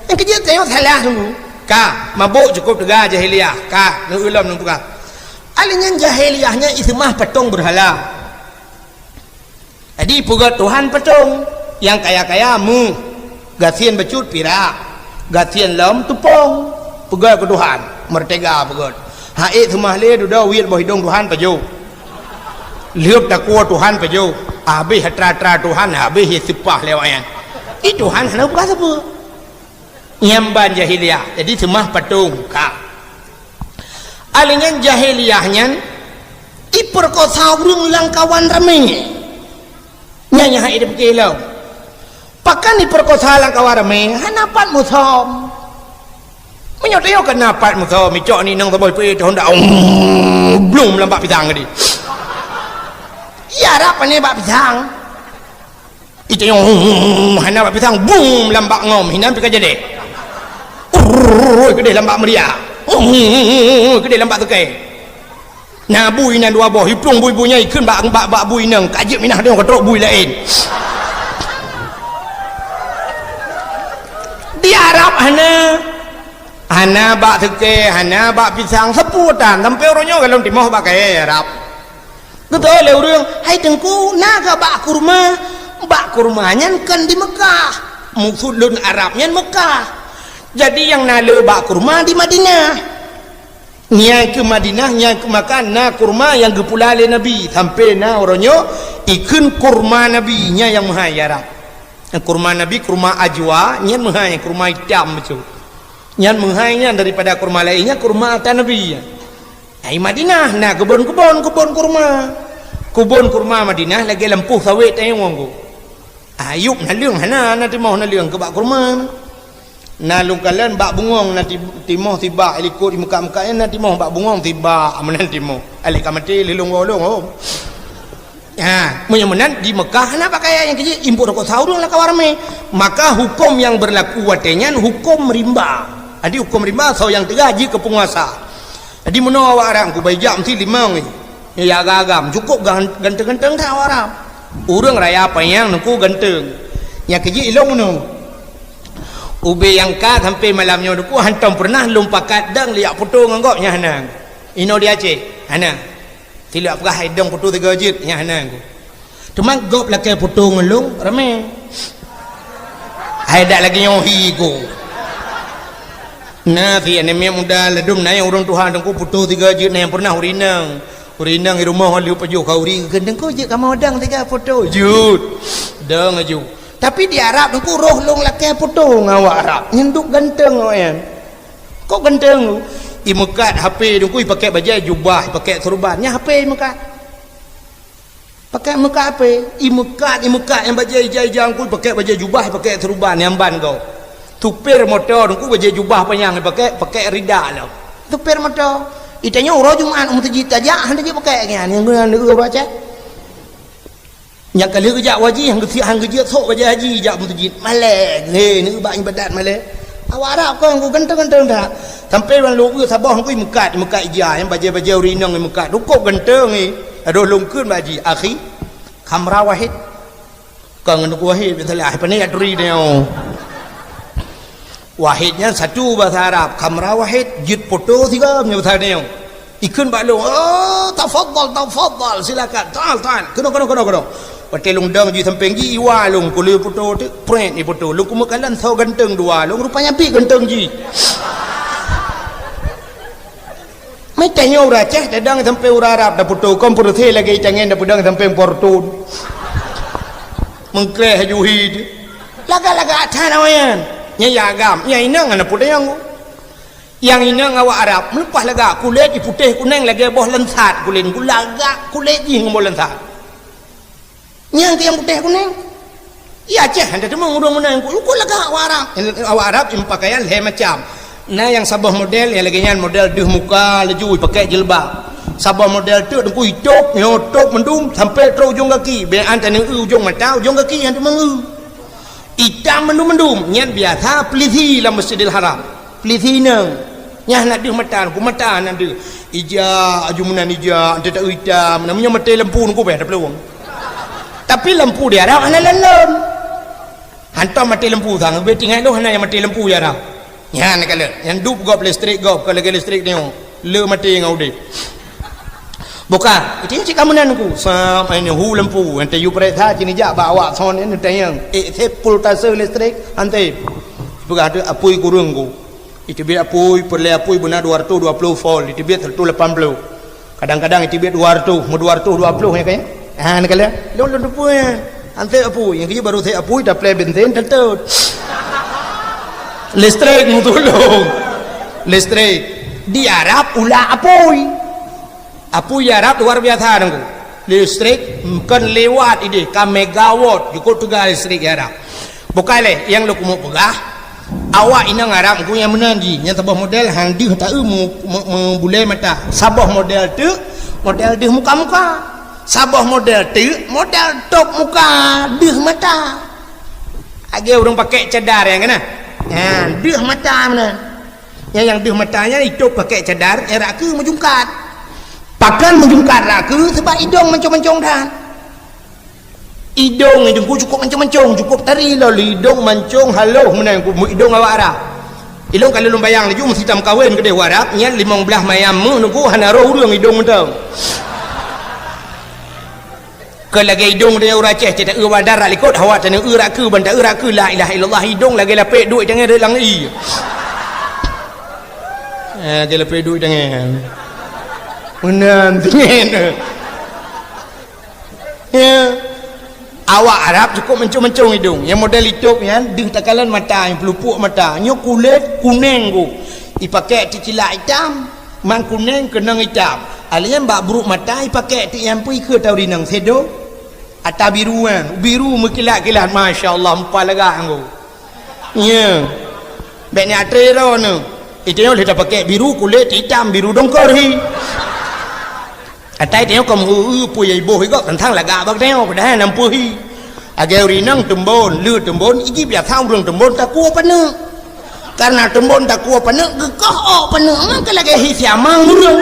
Nyang keujeuet tanyoe salah teungku. Ka, mabök cukôp teuga jahiliyah. Ka, neueu lom neupeugah. Akhé nyan jahiliyah nyan iseumah patong beurhala. Jadi peugöt Tuhan patong, nyang kaya-kaya méuh, gasien bacut pirak, gasien lom teupông, peugöt keu Tuhan, meurtega peugöt. Hak ék seumah lé dudoe wiet boh idông Tuhan pajoh. Lheueh takue Tuhan pajoh, habéh atra-atra Tuhan, habéh ié seupah lé awaknyan. Di Tuhan hana peugah sapeue. Nyan ban jahiliyah, jadi seumah patong ka. Akhé nyan jahiliyah nyan ipeurkosa ureueng lam kawan ramé. Nyan nyang hana jipike lom. Pakon ipeurkosa lam kawan ramé, hana pat musöm. Meunyoe tanyoe ka na pat musöm, icok ni nang saboh ipeue honda, blum lam bak pisang tadi. Ya rab pane bak pisang. Itanyoe hana bak pisang, bum lam bak ngom, hinan pih ka jadi. Urrrr, keudeh lam bak meuria. Urrrr, keudeh lam bak teuke. Na bui na dua boh, iplueng bui-bui nyan ikheun bak, bak, bak bui inong, ka jeuet minah deungon ka trok bui laén. Di Arab hana. Hana bak teuke, hana bak pisang, sapeue tan, sampoe uroe nyoe golom timoh bak kayèe Arab. Geutanyong lé ureueng, "Hai Teungku, na kah bak kurma?" Bak kurma nyan kon di Meukah. Maksud lôn Arab nyan Meukah. Jadi nyang na le bak kurma di Madinah. Nyan keuh Madinah, nyan keuh Meukah na kurma nyang geupula lé Nabi. Sampoe na uroe nyoe ikheun kurma Nabi, nyan nyang meuhai Arab. Kurma Nabi, kurma ajwa, nyan meuhai, kurma itam bacut. Nyan meuhai nyan daripada kurma laén nyan kurma ata Nabi. Ai Madinah na keubon-keubon, keubon kurma. Keubon kurma Madinah lagèe lampôh sawét tanyoe ngon geuh. Ayub naleueng hana, na timoh naleueng keu bak kurma. Na lôn kalon bak bungöng na ti-, timoh sibak, i likot i Meukah-Meukah nyan na timoh bak bungöng sibak, meunan timoh. Alèh ka maté lé lôn woe lôn, oh. Ha, meunyoe meunan di Meukah hana pakaian nyang keu jih, impôt rukok sahur lam kawan ramé. Maka huköm nyang beurlaku watèe nyan huköm rimba. Jadi huköm rimba soe nyang teuga jeuet keu peunguasa. Jadi meunoe awak Arab, ku bai jak meusti limong nyoe. Nyoe ya agam-agam, cukôp gan-, ganteng-ganteng that awak Arab. Ureueng raya panyang nungku ganteng. Nyang keu jih ilong meunoe. Ubé nyang ka sampoe malam nyoe nungku hantom peureunah lôn pakat dong liak putô ngon gobnyan hana. Inoe di Aceh, hana. Silap peugah hai dong putô tiga jeuet, nyan hana ku. Teuma gob lakèe putô ngon lôn, ramé. Hai dak lagèe nyoe hi ku. Na si aneuk miet muda ladôm na nyang ureueng tuha teungku putô tiga jeuet na nyang peureunah ureueng inong. Ureueng inong di rumoh lheueh pajoh khauri, "Teungku jeuet kamoe dong tiga putô." Jeuet. Dong aju. Tapi di Arab teungku roh lôn lakèe putô ngon awak Arab. Nyan duek ganteng awaknyan. Kok ganteng tu? Imeukat HP teungku, ipakèk bajèe jubah, ipakèk seureuban. Nyan HP imeukat. Pakèk meukat HP, imeukat, imeukat nyang bajèe ija-ija teungku, ipakèk bajèe jubah, ipakèk seureuban nyang ban gob. Supir moto teungku bajèe jubah panyang ipakèk, pakèk rida lom. Supir moto. Itanyoe uroe Jumat u meuseujid tajak, han tajak pakai nyan, nyang guna neu uroe Aceh. Nyang ka lheueh geujak u haji, han geusiek, han geujeuet sok bajée haji jak meuseujid. Malée, he, neu bak ibadat malée. Awak Arab kon ku ganteng-ganteng that. Sampai ban lôn eu saboh ngui meukat, meukat ija, nyang bajée-bajée ureueng inong meukat. Dukok ganteng, eh. Adoh lôn kheun bak haji, "Akhi, khamra wahid." Ka ngon Teungku Wahid, misalnya, ah, pane ya turi nyoe. Wahid nyan satu bahasa Arab, khamra wahid, jeuet poto sigoe, meunyoe bahasa nyoe. Ikheun bak lôn, "Oh, tafadhal, tafadhal, silakan, ta'al, ta'al." Keunoe, keunoe, keunoe, keunoe. Watée lôn dong jih sampéng jih, iwa lôn, kulé poto teuk, pret ipoto. Lôn kumeukalan soe ganteng dua, lôn rupanya pih ganteng jih. Meutanyoe ureueng Aceh tadong sampoe ureueng Arab tapoto, kon peureusé lagée itangen tapeudong sampoe portun. Meukreh haju hi teuh. Lagak-lagak that awaknyan. Nyan ya agam, nyang inong hana peudong. Nyang inong awak Arab, meuleupah lagak kulét iputéh kuneng lagée boh lansat kulét, lagak kulét jih ngon boh lansat. Nyang keu nyang putéh kuneng. Ya Aceh hana teumong ureueng meunan ku, ku lagak awak Arab. Awak Arab ipakaian lhée macam. Na nyang saboh model nyang lagée nyan model deuh muka laju ipakée jilbab. Saboh model teuk teungku itôb, nyoe tôb mandum sampoe trok ujong gaki. Bék an taneu ujong mata, ujong gaki nyang teumong. Itam mandum-mandum, nyan biasa peulisi lam Masjidil Haram. Peulisi inong. Nyan hana deuh mata, ku mata hana deuh. Ija, aju meunan ija, ante tak itam. Namanya mati lampu nungku beh, ada peluang. Tapi lampu di Arab hana lon-lon. Hantom mati lampu sang, lebih tinggai tu hana yang mati lampu di Arab. Nyan kalau, yang dup gop listrik gop, kalau lagi listrik ni, le mati dengan udip. Bukan, itu yang cik kamu nan ku. Sama ini hu lampu, ante you periksa sini jak bak awak son ini tayang. Eh, saya pultase listrik, ante. Peugah tu apui kurung ku. Iteubiet apui, peureulée apui beuna dua ratus dua puluh volt, iteubiet seratus lapan puluh. Kadang-kadang iteubiet dua ratus, meu dua ratus dua puluh nya kan? Ha, ni kalian. Lôn lôn teupeue nya. Anseb apui, nyang keuh baru seb apui taplé bensin teutôt. Listrik meutulông. Listrik. Di Arab ulah apui. Apui Arab luar biasa nunggu. Listrik bukan lewat ideh, ka megawatt jukuk teuga listrik Arab. Bukai lé nyang lôn keumeung peugah, awak inong Arab nunggu nyang meunan jih, nyang saboh model han deuh taeu meu-, meu-, meubulée mata. Saboh model teuk, model deuh muka-muka. Saboh model teuk, model tôb muka, deuh mata. Lagée ureueng pakai cadar nyang keunan. Ha, deuh mata meunan. Nyang, nyang deuh mata nyan itôb pakai cadar, eh, rak keue meujungkat. Pakon meujungkat rak keue, sebab idong mancong-mancong that. Idong idong ku cukup mancong-mancong, cukup tari lom idong mancong haloh meunan ku idong awak Arab. Ilong kalau lôn bayang laju meusitam kawen keudeh Arab, nyan limong blaih mayam meuh nunggu hana roh ureueng idong mantong. Keu lagée idong tanyoe ureueng Aceh, cit taeu bak darat likot, hawa tanyoe eu rak keue, ban taeu rak keue, la ilaha illallah, idong lagée lapek duek tanyoe lam ie. Eh, lagée lapek duek tanyoe. Meunan tanyoe. Ya. Awak Arab cukup mancong-mancong idong. Nyang model itôb nyan, deuh takalon mata, nyang peulupuk mata. Nyoe kulét kuneng ku. Ipakée teucilak itam. Man kuneng keunong itam. Alien bak brok mata ipakée tiek nyan pih keu tau rinong sedo. Ata biru kan, biru meukilat-kilat, masya Allah, meupa lagak anggo. Nya. Bék ni atre ro ne. Itu yang leta pakai biru kulit hitam, biru dongkor hi. Atai tengok kamu eu pui iboh igok tentang lagak bak tengok dah nampu hi. Agai urinang tembon, le tembon, iji biasa urang tembon takua paneuk. Karena teumbon takue paneuk, geukoh ôk paneuk, meunan keu lagée hi siamang ureueng.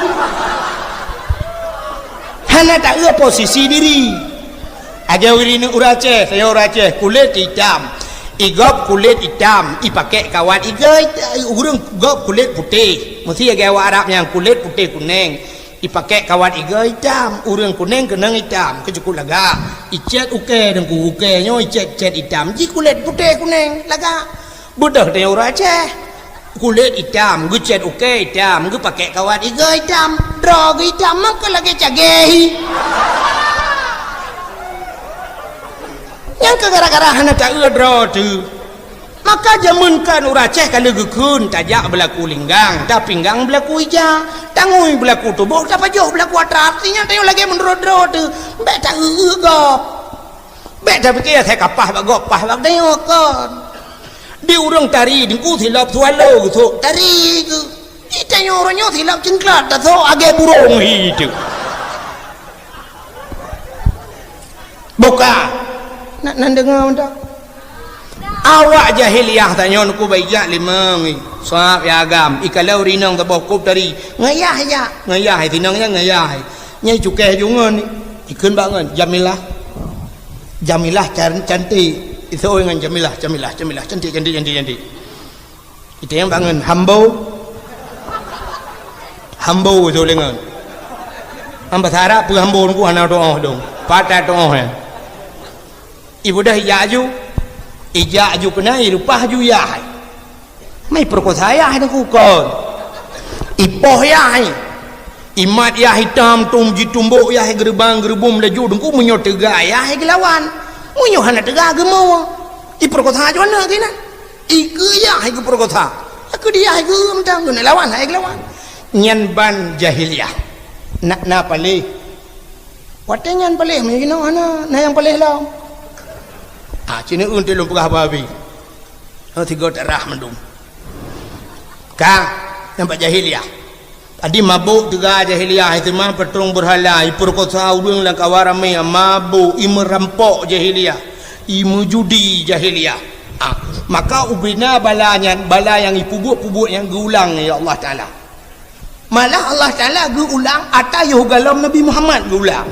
Hana taeu posisi diri. Aja uri neuk ureueng Aceh, saya ureueng Aceh, kulét itam. Igop kulét itam, ipakek kawat igoe, ureueng gop kulét putéh. Meusi lagée awak Arab nyang kulét putéh kuneng. Ipakek kawat igoe itam, ureueng kuneng keunong itam, keu cukop lagak. Icét ukée deungku, ukée nyoe icét-cét itam, ji kulét putéh kuneng, lagak. Beudôh teuh ureueng Aceh. Kulét itam, geucét ukée itam, geupakek kawat igoe itam, droe geuh itam, meunan keu lagée cagée hi. Nyang keu gara-gara hana taeu droe teuh. Maka jameun kan ureueng Aceh ka lheueh geukheun, tajak beulaku linggang, tapinggang beulaku ija, tangui beulaku tuboh, tapajoh beulaku atra, artinya tanyoe lagée meunurot droe teuh, bék taeu-eu gob. Bék tapike asai ka paih bak gob, paih bak tanyoe kon. Di ureueng tari deungku silop swallow geusok tari geuh. Ih, Tanyoe uroe nyoe silap cingklat, tasok agée burông hi teuk. Buka. Nak nan deungoe mantong. Awak jahiliyah tanyoe nuku baijak limong. Sab ya agam, ikalon rinong saboh kop tari. Ngayah jak, ngayah sinong nyan ngayah. Nyai cukéh jungon. Ikheun bak ngon Jamilah. Jamilah can-, cantik. Isoi ngon Jamilah, Jamilah, Jamilah, cantik, cantik, cantik, cantik. Itém bangon hambo. Hambo tu lengon. Am bahasa Arab peue hambo nungku hana tuoh dong. Patah tuoh ya. Ibu dah ijak aju. Ijak aju kena irupah aju yah. Mai perkosa yah nungku kon. Ipoh yah. Imat yah hitam tum jitumbok yah geuribang geuribum laju dengku meunyoe teuga yah geulawan. Meunyoe hana teuga geumo. Iperkosa aju aneuk keunan. Ikeu yah hai geupeurkosa. Ikeu dia hai geu mantong, geuneuk lawan hai geulawan. Nyan ban jahiliyah. Nak na paléh. Watée nyan paléh meunyoe jinoe hana, na nyang paléh lom. Ah, cit neu-eu teuh lôn peugah babi. Oh, tiga darah mandum. Ka, nampak jahiliyah. Tadi mabök teuga jahiliyah, iseumah patrong beurhala, ipeurkosa ureuëng lam kawan ramé, mabök, imeurampok jahiliyah, imeujudi jahiliyah. Ah, maka ubena bala nyan, bala nyang ipeubuet-peubuet nyang geuulang lé Allah Taala. Malah Allah Taala geuulang ata yoh galom Nabi Muhammad geuulang.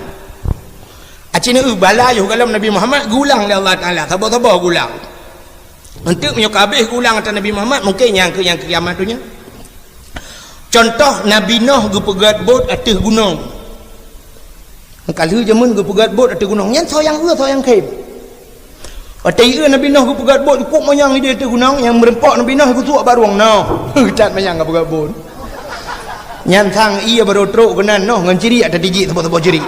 Aci neu bala yoh galom Nabi Muhammad geuulang lé Allah Taala, saboh-saboh geuulang. Enteuk meunyoe ka habéh geuulang ata Nabi Muhammad, mungken nyang keu, nyang keu kiamat donya. Contoh, Nabi Noh geupeugét bot ateueh gunong. Ka lheueh jameun geupeugét bot ateueh gunong. Nyan soe nyang eu, soe nyang khem. Watée ieu Nabi Noh geupeugét bot, cukup manyang idéh ateueh gunong, nyang meureumpok Nabi Noh geusuek barong noh. That manyang geupeugét bot. Nyan sang ié barô trok keunan noh ngon cirik ata tijik saboh-saboh cirik.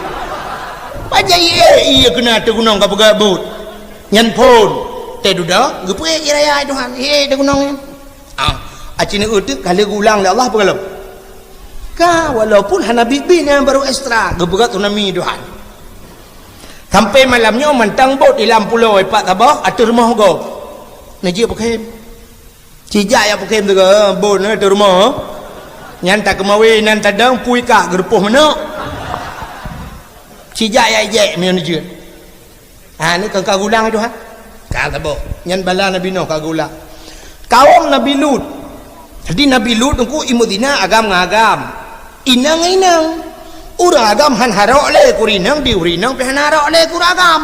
Pajan ié, ié keunan ateueh gunong geupeugét bot. Nyan phon. Teuh dudoe, geupeue ié raya Tuhan. Ié ateueh gunong nyan. Ah, aci neu teuk ka lheueh geuulang lé Allah peue ka lom? Ka, walaupun hana biet-biet nyan barô ekstra, geupeugah tsunami Tuhan. Sampai malam nyoe mantong bot di lam pulo ipat saboh ateueh rumoh gob. Neujeuet peukhem. Cijak jak peukhem teuga, bot na ateueh rumoh. Nyan takeumawe nan tadong pui ka geurupoh manok. Cijak jak ijek meunyoe neujeuet. Ha, ni kon ka geulang Tuhan. Ka saboh. Nyan bala Nabi Nuh ka geulang. Kaum Nabi Lut. Jadi Nabi Lut teungku imeuzina agam ngon agam. Inong ngon inong. Ureuëng agam han harok lé keu ureuëng inong, di ureuëng inong pih han harok lé keu ureuëng agam.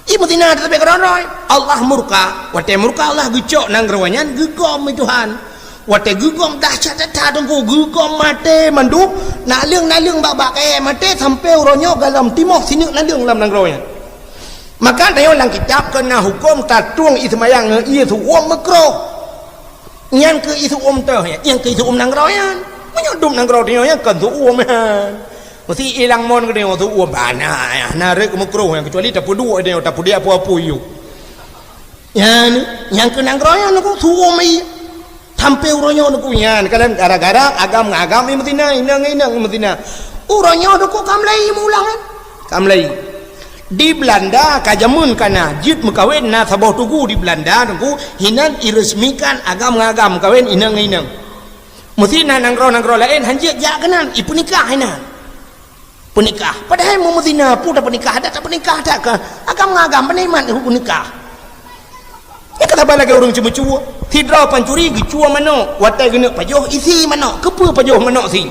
Imeuzina teutap keudroe-droe. Allah murka. Watée murka Allah geucok nanggroe nyan geugom lé Tuhan. Watée geugom dahsyat that-that teungku, geugom maté mandum, naleueng-naleueng bak-bak kayée maté sampoe uroe nyoe galom timoh sineuk naleueng lam nanggroe nyan. Maka tanyoe lam kitab keu na huköm tatong ié seumayang ngon ié seuuem meukroh. Nyan keu ié seuuem teuh, nyan keu ié seuuem nanggroe nyan. Meunyoe dum nanggroe tanyoe nyan kon seuuem nyan. Meusti ilang mon keu tanyoe seuuem bana, na rek meukroh nyan, kecuali tapeuduek tanyoe, tapeudiak peue-peue yue. Nyan, nyang keu nanggroe nyan teungku seuuem ié. Sampoe uroe nyoe teungku nyan, kalon gara-gara agam ngon agam imeuzina, inong ngon inong imeuzina. Uroe nyoe teungku ka mulai meuulang kan? Ka mulai. Di Belanda ka jameun ka na, jeuet meukawen na saboh tugu di Belanda teungku, hinan iresmikan agam ngon agam meukawen inong ngon inong. Meusti na nanggroe-nanggroe laén han jeuet jak keunan, ipeunikah hinan. Peunikah. Padahai meumeutina peue tapeunikah, adak tapeunikah that kah? Agam ngon agam, pane iman hukôm nikah. Nyan ka saban lagée ureuëng ceumeucue. Sidroe pancuri geucue manok, watée geuneuk pajoh isi manok. Keupeue pajoh manok si?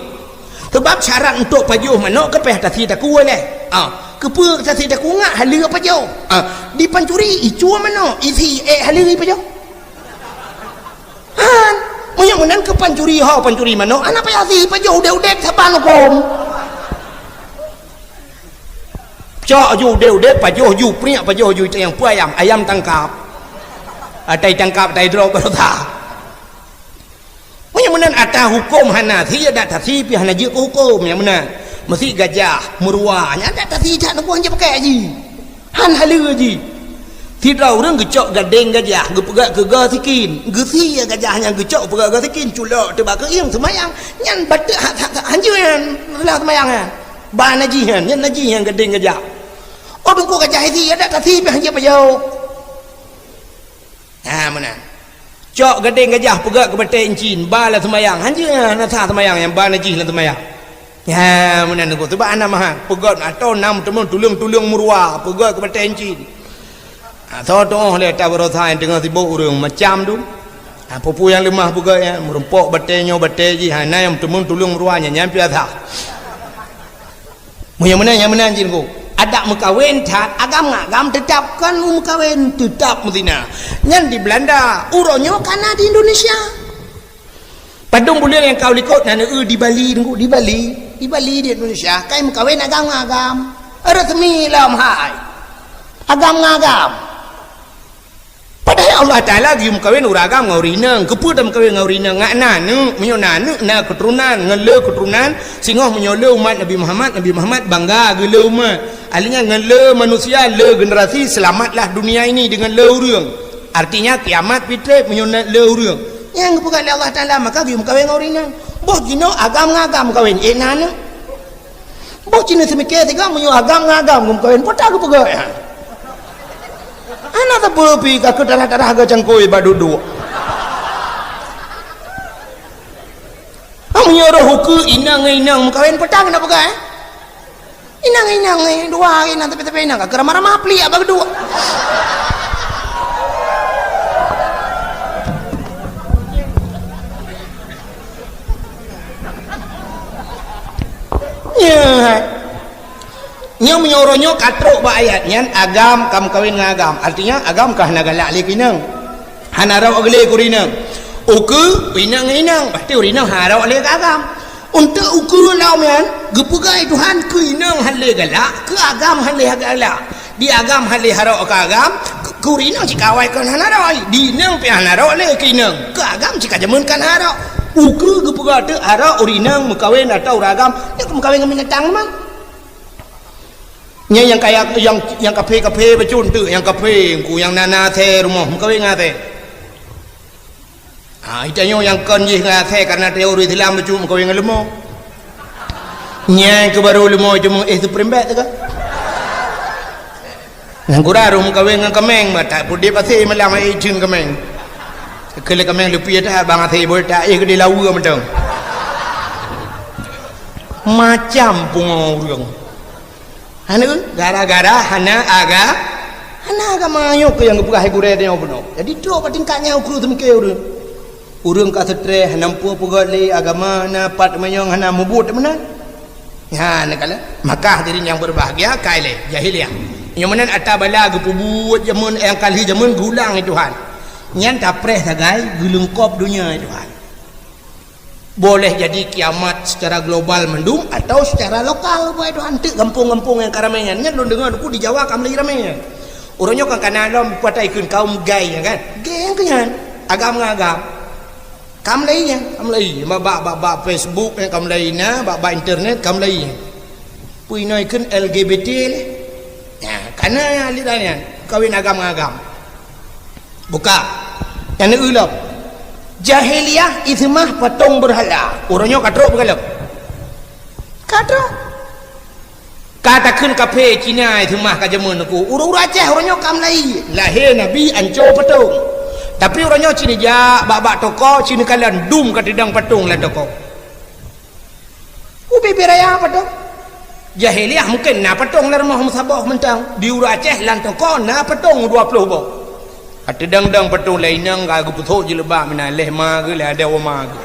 Sebab syarat untuk pajoh manok keu pih tasi takue lé. Ah, keupeue tasi takue ngat haleue pajoh? Ah, di pancuri icue manok, isi ék haleue pajoh. Han, meunyoe meunan keu pancuri ho, pancuri manok, hana payah si pajoh udeb-udeb saban hukôm. Cok ju udeb-udeb, pajoh ju priek, pajoh ju nyang peue ayam, ayam tangkap. Atai tangkap, atai droe baroesa. Meunyoe meunan ata hukôm hana si, adak tasi pih hana jeuet keu hukôm nyang meunan. Meusi gajah, meuruwa, nyan adak tasi that hukôm jeuet pakai ji. Han haleue ji. Sidroe ureuëng geucok gadeng gajah, geupeugah keu goe sikin. Geusie gajah nyan geucok peugah goe sikin, culok teuh bak keuieng seumayang. Nyan bateuk ha-, ha-, ha-, hanjeuet nyan, reulah seumayang nyan. Ba najih nyan, nyan najih nyan gadeng gajah. Oh, teungku gajah isi, adak tasi pih hanjeuet pajoh. Ha, meunan. Cok gadeng gajah peugöt keu batèe incin, ba lam seumayang. Hanjeuet na sah seumayang nyang ba najih lam seumayang. Ya, meunan teungku. Sabab hana meuhat. Peugöt atau na meuteumèe tuleueng-tuleueng meuruwa, peugöt keu batèe incin. Ha, soe tu'oh lé ata baroesa nyang teungoh sibok ureueng macam tu. Ha, peue-peue nyang leumah peugöt nyan, meurumpok batèe nyoe batèe jih, ha, na nyang meuteumèe tuleueng meuruwa nyan, nyan piasa. Meunyoe meunan, nyang meunan jih teungku. Adak meukawen that, agam ngon agam teutab kon meukawen, teutab meuzina. Nyan di Belanda, uroe nyoe ka na di Indonesia. Padum buleuen nyang ka u likot na neueu di Bali teungku, di Bali. Di Bali di Indonesia, kai meukawen agam ngon agam. Resmi lom hai. Agam ngon agam. Padahai Allah Taala geuyue meukawen ureueng agam ngon ureueng inong. Keupeue tameukawen ngon ureueng inong? Ngon aneuk, meunyoe na aneuk, na keuturonan, ngon le keuturonan, singoh meunyoe le umat Nabi Muhammad, Nabi Muhammad bangga geu le umat. Ahli nyan ngon le manusia, le generasi, selamatlah dunia ini dengan le ureueng. Artinya kiamat pih trép meunyoe na le ureueng. Nyang geupeugah lé Allah Taala, maka geuyue meukawen ngon ureueng inong. Boh jinoe agam ngon agam meukawen, éh na aneuk. Boh cit neuseumiké sigoe meunyoe agam ngon agam geumeukawen, peue ta geupeugah nyan? Hana sapeue pih ka keu tarah-tarah geucangkôi bak duek-duek. Ah, meunyoe roh ukeue inong ngon inong meukawen, peue ta geupeugah, eh? Inong ngon inong, eh, dua inong tapi-tapi inong ka keu ramah-ramah pliek bak duek. Nyoe. Nyoe meunyoe uroe nyoe ka trok bak ayat nyan, agam ka meukawen ngon agam. Artinya, agam ka hana galak lé keu inong. Hana rhot lé keu ureueng inong. Ukeue, inong ngon inong. Berarti ureueng inong hana rhot lé keu agam. Untuk ukeue lom nyan, geupeugah lé Tuhan keu inong hana lé galak, keu agam hana lé galak. Di agam hana lé harok keu agam, keu, keu ureueng inong cit ka awai kon hana rhot. Di inong pih hana rhot lé keu inong. Keu agam cit ka jameun kon harok. Ukeue geupeugah teuk harok ureueng inong meukawen atau ureueng agam, nyoe meukawen ngon binatang memang. Nyan nyang kaya, nyang, nyang kaphé-kaphé bacut teuk, nyang kaphé, engku nyang na, na asèe rumoh, meukawen ngon asèe. Ha, geutanyoe nyang kon jih ngon asèe karena teori Islam bacut meukawen ngon leumo. Nyan keuh baru leumo cuma éh supreme bet teuka. Nyang kurang meukawen ngon kameng, bah tak pudip asèe malam ai jeueng kameng. Keu lé kameng leupie that bang asèe boh tak éh geudeh lawa mantong. Macam pungo ureueng. Hana, gara-gara hana aga-, hana agama nyoe keuh nyang geupeugah hai gurèe tanyoe bunoe. Jadi trok bak tingkat nyan ukeue seumiké ureueng. Ureueng ka seutrés, hana muphom peugöt lé agama, hana pat manyong, hana mubuet meunan. Nyan kala, maka hadirin yang berbahagia, kai lé jahiliah. Nyoe meunan ata bala geupeubuet jameun nyang ka lheueh jameun geulang lé Tuhan. Nyan tapreh sagai geuleungkop donya lé Tuhan. Boleh jadi kiamat secara global mandum atau secara lokal, buat itu anteuk gampông-gampông nyang ka ramé nyan. Nyan lôn deungoe nuku di Jawa ka mulai ramé nyan. Uroe nyoe kan kana lom patai kheun kaum gay nyan kan. Gay nyan keu nyan. Agam ngon agam. Ka mulai nyan, ka mulai. Bak, bak, bak, bak Facebook nyan ka mulai na, bak, bak internet ka mulai nyan. Peue inoe kheun L G B T lé. Nyan, kana aliran nyan. Kawin agam ngon agam. Buka. Nyang neueu lom. Jahiliyah iseumah patong beurhala. Uroe nyoe ka trok beugalom. Ka trok. Ka takheun kaphé Cina iseumah ka jameun teungku. Ureueng-ureueng Aceh uroe nyoe ka mulai. Lahé Nabi ancô patong. Tapi uroe nyoe ci neujak bak-bak toko, ci neukalon dum ka teudong patong lam toko. Ubé-bé raya patong. Jahiliyah mungken na patong lam rumoh meusaboh mantong. Di ureueng Aceh lam toko na patong dua ploh boh. Ka teudong-dong patong lam inong ka geupeusok jilbab meunan lhèe ma geuh, lhèe adoe ma geuh.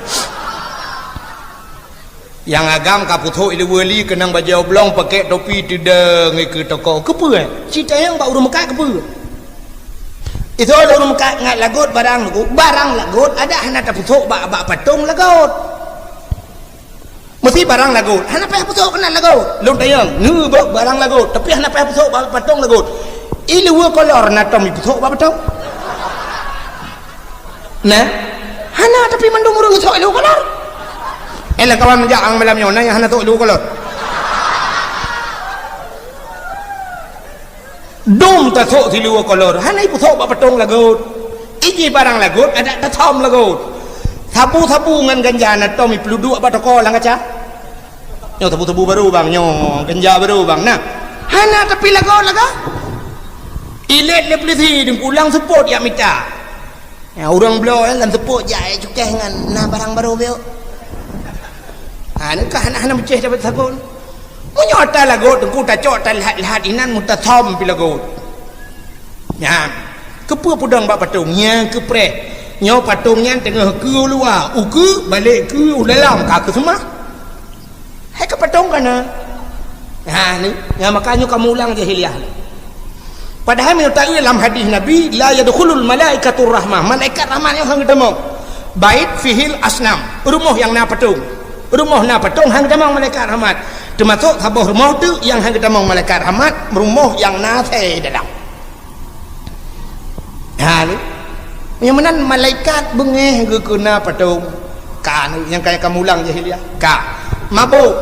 Nyang agam ka peusok ileue li keunong bajèe oblong, pakèk topi, teudong ikeue toko. Keupeue? Ci tanyong bak ureueng meukat keupeue? Isoe lé ureueng meukat ngat lagot barang lagot, barang lagot adak hana tapeusok bak, bak patong lagot. Meusti barang lagot. Hana payah peusok keunan lagot. Lôn tanyong, ngeubok barang lagot, tapi hana payah peusok bak patong lagot. Ileue kolor na tom ipeusok bak patong? Nah, hana, tapi mandum ureueng sok ileue kolor. Eh, lam kawan meujak ang malam nyoe, na nyang hana sok ileue kolor. Dum tasok siluweue kolor, hana ipeusok bak patong lagot. Iji barang lagot, adak tasom lagot. Sabu-sabu ngon ganja na tom ipeuduek bak toko lam kaca. Nyoe sabu-sabu barô bang, nyoe ganja barô bang. Nah, hana tapi lagot-lagot. Ilét lé peulisi, deuh pulang seupôt jak mita. Ya, ureuëng bloe, eh, lam seupôt jak, eh, cukéh ngon na barang barô biôk. Ha, nyan ka hana, hana meucéh dapat sagon. Meunyoe ata lagot, teungku tacok, talhat-lhat inan meutasam pi lagot. Nyan, keupeue peudong bak patong? Nyang keupreh. Nyoe patong nyan teungoh keu u luwa, ukeue balek keu u dalam, ka keuseumah. Hai ka patong kana. Ha, ni, nyang maka nyoe kamoe ulang jahiliyah. Padahai meunyoe taeu lam hadis Nabi, "La yadkhulul malaikatur rahmah." Malaikat rahmat nyoe han geutamong. Bait fihil asnam, rumoh nyang na patong. Rumoh na patong han geutamong malaikat rahmat. Teumasok saboh rumoh teuk nyang han geutamong malaikat rahmat, rumoh nyang na asèe dalam. Ha, ni. Nyang meunan malaikat beungéh geukeuna patong. Ka, ni, nyang kaya kamoe ulang jahiliyah. Ka. Mabôk.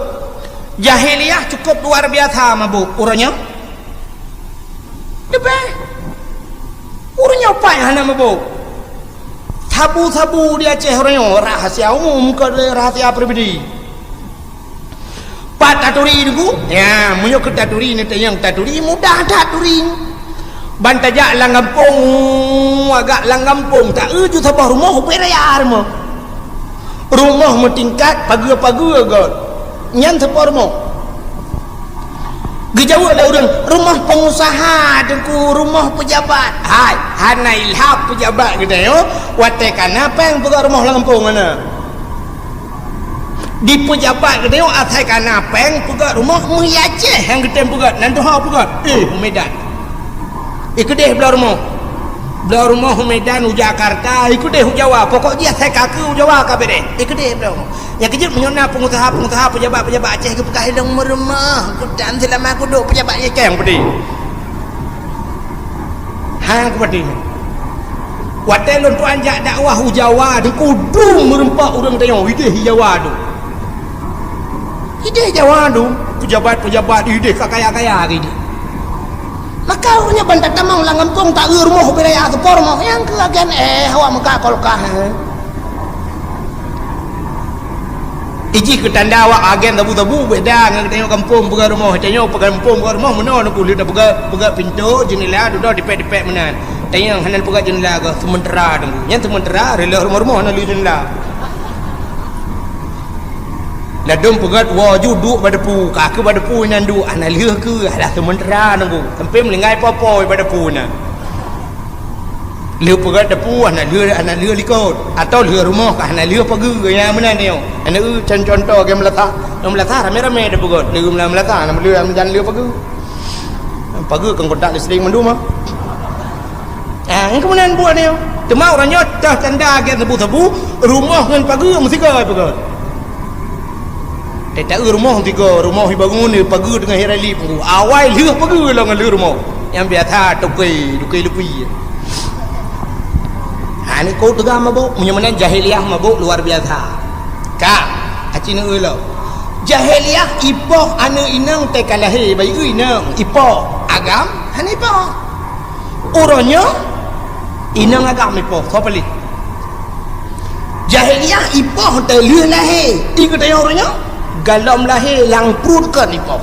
Jahiliyah cukup luar biasa mabôk. Uroe nyoe? Leubeh. Uroe nyoe pat hana mabôk. Sabu-sabu di Aceh uroe nyoe, rahasia umum, kon rahasia pribadi. Pat taturi, Teungku? Ya, meunyoe keu taturi, neutanyong taturi, mudah that turi. Ban tajak lam gampông, agak lam gampông, taeu ju saboh rumoh, ubé raya rumoh. Rumoh meutingkat, pageue-pageue göt. Nyan saboh rumoh. Geujaweueb lé ureuëng, "Rumoh pengusaha, Teungku, rumoh pejabat." Hai, hana ilham pejabat geutanyoe, watèe kana péng peugöt rumoh lam gampông hana. Di pejabat geutanyoe asai kana péng peugöt rumoh, meuhi Aceh nyang geutem peugöt, nan tuha peugöt. Eh, u Medan. Ikeudeh bloe rumoh. Bloe rumoh u Medan, u Jakarta, ikeudeh u Jawa. Pokok jih asai ka keu u Jawa ka beureh. Ikeudeh bloe rumoh. Nyang keujeuet meunyoe na peungusaha-peungusaha, pejabat-pejabat Aceh geupeugah ilong meurumoh, kutan seulama kuduek pejabat nyang keng peudeh. Hang kupeudeh. Watèe lôn tuan jak dakwah u Jawa, Teungku, dum meureumpok ureuëng tanyoe, ideh i Jawa dum. Ideh Jawa dum, pejabat-pejabat ideh ka kaya-kaya ideh. Maka ureuëng nyan ban tatamong lam gampông taeu rumoh ubé raya saboh rumoh, nyang keu agen, eh, awak meuka kolkah, eh. Ijih keu tanda awak agen sabu-sabu, beda ngon geutanyoe gampông peugöt rumoh. Tanyoe peugöt gampông peugöt rumoh, meunoe Teungku, lheueh tapeugöt, peugöt pintoe, jeundela, dudoe dipèk-dipèk meunan. Tanyoe hana peugöt jeundela, geuh seumeutera Teungku. Nyan seumeutera, reuloh rumoh-rumoh hana lheueh jeundela. Ladôm peugöt woe ju duek bak depu, ka keu bak depu inan duek, hana lheueh keu, alah seumeutera Teungku. Sampoe meuninggai po-po bak depu na. Lheueh peugöt depu hana lheueh, hana lheueh likot. Atau lheueh rumoh ka hana lheueh pageue, nyang meunan nyoe. Aneuk, con-, contoh, geuh meulasah. Nyang meulasah ramé-ramé tapeugöt. Lheueh meulasah, hana lheueh, hana lheueh pageue. Pageue kon kontak listrik mandum, ah. Ah, nyang keumeunang buet nyoe. Teuma uroe nyoe teuh tanda gét sabu-sabu, rumoh ngon pageue meusigoe peugöt. Teuta rumoh tiga, rumoh ibangun, pageue teungoh irali peunggu. Awai lheueh pageue lom ngon lheueh rumoh. Nyang biasa toke, toke lupi. Ha, ni kok teuga mabök, meunyoe meunan jahiliyah mabök luar biasa. Ka, aci neueu lom. Jahiliyah ipoh aneuk inong teuka lahé, bayeue inong, ipoh agam, hana ipoh. Uroe nyoe, inong agam ipoh, soe paléh? Jahiliyah ipoh teulheueh lahé, di geutanyoe uroe nyoe, galom lahé lam pruet kon ipoh.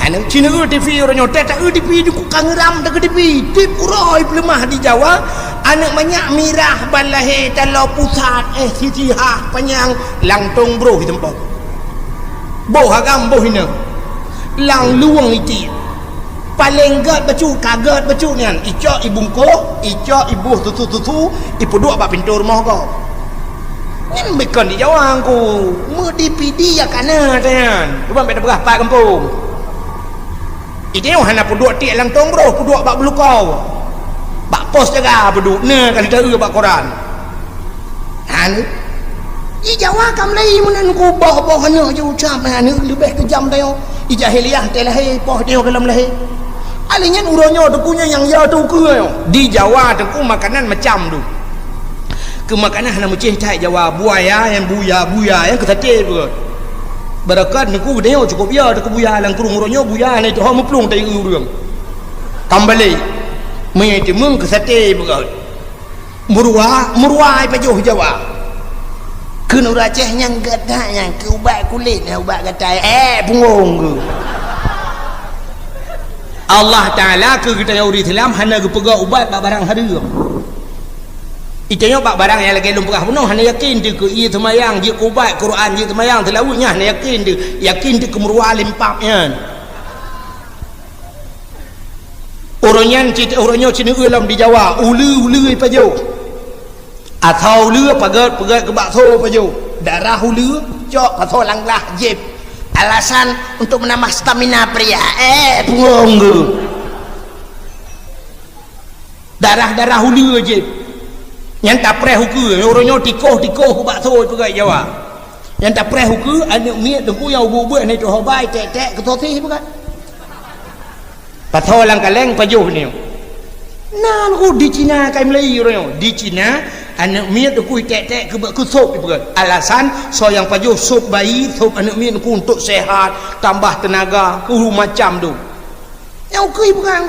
Aneuk ci neueu TV uroe nyoe, teuta eu TV di ku kangeram teuka TV, tiep uroe peuleumah di Jawa, aneuk manyak mirah ban lahé taloe pusat, eh, sisi hah panyang langtong broh iteumpok. Boh agam boh inong, lam luwang itiek. Paleng gét bacut, ka gét bacut nyan, icok ibungkôh, icok iboh susu-susu, ipeuduek bak pintoe rumoh gob. Nyan bukon di Jawa ngku, meudipidi ya kana nyan. Cuba bèk tapeugah pat gampông. Idéh hana peuduek tiek langtong broh, peuduek bak beulukau. Bak pos jaga peuduek, na ka lheueh taeu bak koran. Aneuk. Di Jawa ka mulai meunan ku boh-boh aneuk jiucap, aneuk leubeh keujam tanyoe. Di jahiliyah teuh lahé, poh tanyoe galom lahé. Alèh nyan uroe nyoe teungku nyan nyang ya teukeue nyoe. Di Jawa teungku makanan macam tu. Keu makanan hana meucéh that Jawa, buaya nyang buya, buya nyang keu saté peugöt. Beureukat teungku geutanyoe cukôp ya teuka buya lam krueng uroe nyoe buya hana jiteuho meuplueng tayue ureueng. Kambalek. Meuitimeueng keu saté peugöt. Meuruwa, meuruwa ipajoh Jawa. Kheun ureueng Aceh nyang gata nyang keu ubat kulét, nyang ubat gatai, eh, punggong keu. Allah Taala keu geutanyoe ureueng Islam hana geupeugah ubat bak barang hareuem. Itanyoe bak barang nyang lagèe lôn peugah bunoe hana yakin teuh keu ie seumayang, jeuet keu ubat Quran, jeuet seumayang seulaweuet nyan hana yakin teuh, yakin teuh keu meuruwa lempap nyan. Uroe nyan cit, uroe nyoe sineuk lom di Jawa, uleue-uleue pajoh. Asoe uleue peugèt, peugèt keu bakso pajoh. Darah uleue cok pasoe lam glah jieb. Alasan untuk menambah stamina pria. Eh, punggong tu. Darah-darah uleue jieb. Nyan tapreh ukeue, uroe nyoe tikoh-tikoh keu bakso peugèt Jawa. Nyan tapreh ukeue, aneuk miet teungku nyang ubeut-ubeut hana jiteuhobai, tek-tek keu sosis peugèt. Pasoe lam kaleng pajoh nyoe. Na teungku di Cina kai meulai uroe nyoe. Di Cina, aneuk miet teungku tek-tek keu, keu sop peugèt. Alasan soe nyang pajoh sop bayi, sop aneuk miet teungku untuk sehat, tambah tenaga, keu macam tu. Nyang ukeue bukan.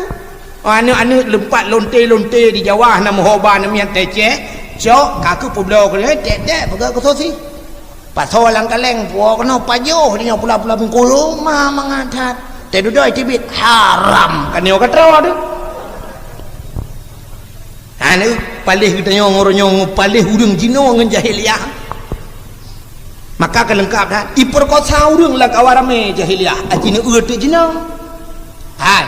Aneuk-aneuk leumpat lonte-lonte di Jawa hana meuhoba, aneuk miet teceh, cok ka keu peubloe keu tek-tek peugèt keu sosis. Pasoe lam kaleng puwoe keunoe pajoh di nyoe pula-pula bungkôh ma mangat that. Teududoe teubiet haram ka nyoe ka troe tu. Aneuk paléh geutanyoe ngon uroe nyoe ngon paléh ureueng jinoe ngon jahiliah. Maka ka leungkap that. Ipeurkosa ureueng lam kawan ramé jahiliah. Aci neu eu teuk jinoe. Hai.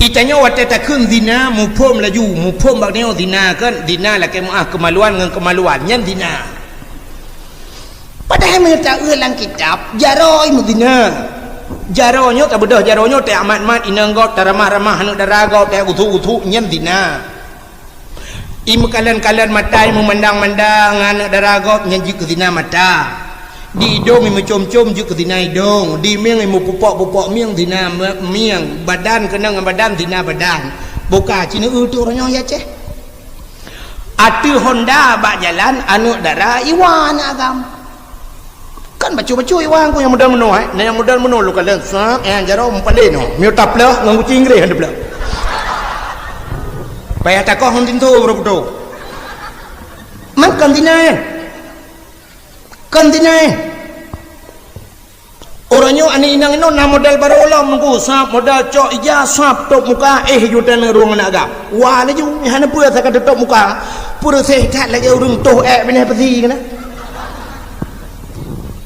Itanyoe watèe takheun zina, muphom laju, muphom bak nyoe zina kan, zina lakèe meu'ah keumaluan ngon keumaluan, nyan zina. Padahai meunyoe taeu lam kitab, jaroe meuzina. Jaroe nyoe tabeudôh, jaroe nyoe taamat-mat inong gob, taramah-ramah aneuk dara gob, tausuk-usuk, nyan zina. Imeukalon-kalon mata, imeumandang-mandang aneuk dara gob nyan jeuet keu zina mata. Di idong imeucom-com jeuet keu zina idong. Di mieng imeupupok-pupok mieng zina me-, mieng. Badan keunong ngon badan zina badan. Boh ka ci neu eu teuk uroe nyoe ya Aceh. Ateueh honda bak jalan aneuk dara iwa aneuk agam. Kan bacut-bacut iwa ku nyang model meunoe, eh. Nah nyang model meunoe lôn kalon sat, eh, jaroe meupaléh nyoe. Miyueb tapleuh ngon guci Inggréh han tapleuh. Payah takoh ngon tinto baru putôh. Man kon zina, eh. Kon zina, eh. Uroe nyoe aneuk inong inoe na model barô lom nungku, sab model cok ija, sab tôp muka, eh, ju taneuk rueng aneuk agam. Wa laju, hana peue asai ka teutôp muka. Peureuséh that lagèe ureueng toh èk binéh pasi keunan.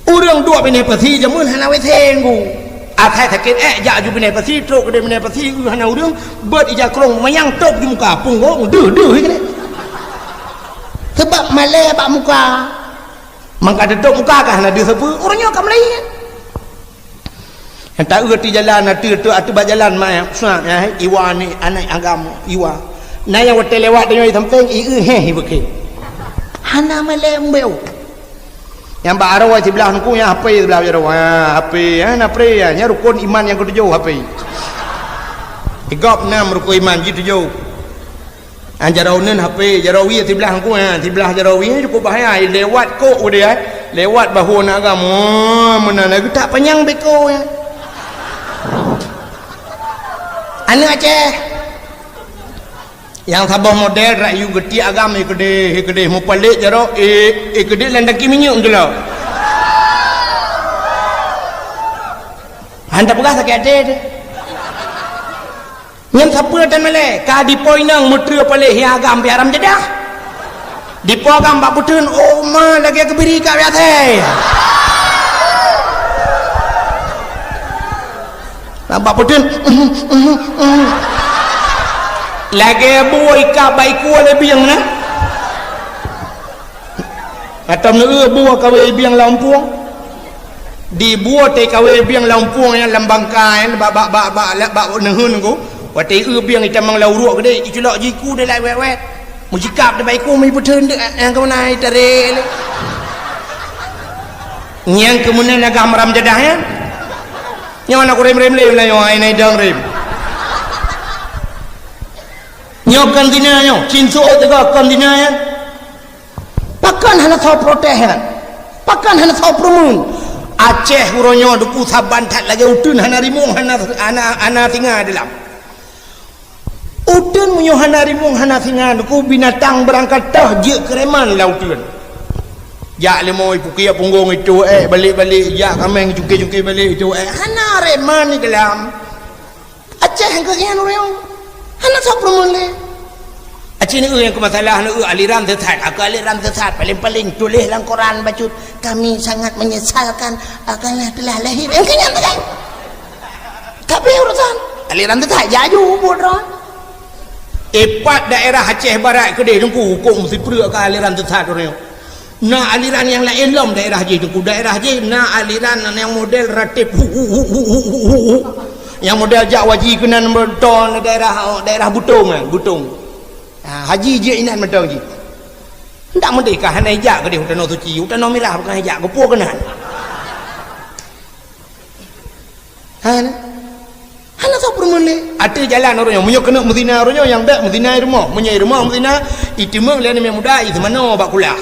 Ureueng duek binéh pasi jameun hana WC nungku. Asai sakét èk jak ju binéh pasi, trok keudéh binéh pasi, eu hana ureueng, beuet ija krông manyang tôp di muka, punggong deuh-deuh keunan. Sabab malèe bak muka. Mangka teutôp muka ka hana deuh sapeue, ureueng nyoe ka meulayeue. Nyang taeu ateueh jalan, ateueh, ateueh, ateueh bak jalan, ma, sa, ya, iwa ni, aneuk agam, iwa. Na nyang watèe lewat tanyoe sampéng, i eu héh, i beukém. Hana malèe umbeu. Nyang bak aroe siblah nungku, nyang hapé siblah jaroe. Ha, hapé, ha, na pré, ya. Nyan rukon iman nyang keutujôh, hapé. Igop nam rukon iman, jitujôh. Ah, jaroe uneun hapé, jaroe wie siblah nungku, ha, siblah jaroe wie cukôp bahaya, lewat kok udeh, eh. Lewat bahu aneuk agam, oh, meunan lagèe tak panyang beko, ya. Aneuk Aceh. Nyang saboh model rak yue geutiek agam, eh, keudéh, eh, keudéh mupalek jaroe, eh, eh, keudéh lam tangki minyeuk meutulak. Han tapeugah sakét até teuh. Nyan sapeue tan malèe, ka dipo inong meutreue paléh nyang agam pih haram jadah. Dipo agam bak peuteun, oh ma lagèe keubiri ka biasa. Nah, bak peuteun, lagèe bue ikab bak iku lé bieng na. Atau neu bue kawé bieng lam pueng. Di bue te kawé bieng lam pueng nyan lam bangka nyan, bak, bak, bak, bak, bak, bak neuheun ku. Watèe eu bieng itamong lam uruek keudéh, iculok jiku deh lai wet-wet. Meusikap deh bak iku meupeutreun deh, nyang keumeuna itarek lé. Nyang keumeuna agam haram jadah nyan. Nyoe na kurem-rem lé, na nyoe ai na idong rem. Nyoe kon zina nyoe, cin su'ôt teuga kon zina nyan. Pakon hana soe protes nyan? Pakon hana soe peureumeun? Aceh uroe nyoe teungku saban that lagèe uteuen hana rimueng, hana, hana, hana singa dalam. Uteuen meunyoe hana rimueng, hana singa, teungku binatang beurangkat toh jeuet keureman lam uteuen. Jak leumo ipukiek punggong itu, eh, balek-balek, jak kaméng jungke-jungke balek itu, eh, hana reman di dalam. Aceh nyang keuh nyan ureueng. Hana soe peureumeun lé. Cina nyang keu masalah na aliran sesat, aku aliran sesat, paling-paling tuléh lam koran bacut, "Kami sangat menyesalkan, ah, karena telah lahir." Nyang keu nyan tu kan. Tapi urusan aliran sesat, jaju buet droe. Ipat daerah Aceh Barat keudeh Teungku, huköm sipreuk keu aliran sesat droe. Na aliran nyang laén lom daerah jih Teungku. Daerah jih na aliran nyang model Ratib hu, hu, hu. Nyang model jak waji keunan beutôi daerah, daerah Butong, eh, Butong. Ha, haji jih inan mantong jih. Ndak meudeh ka hana ijak keudeh u Tanoh Suci, u Tanoh Mirah bukan ijak, keupeue keunan. Hana. Hana soe peureumeun lé. Ateueh jalan uroe nyoe, meunyoe keuneuk meuzina uroe nyoe, nyang bèk meuzina i rumoh. Meunyoe i rumoh meuzina, iteumeung lé aneuk muda, iseumanoe bak kulah.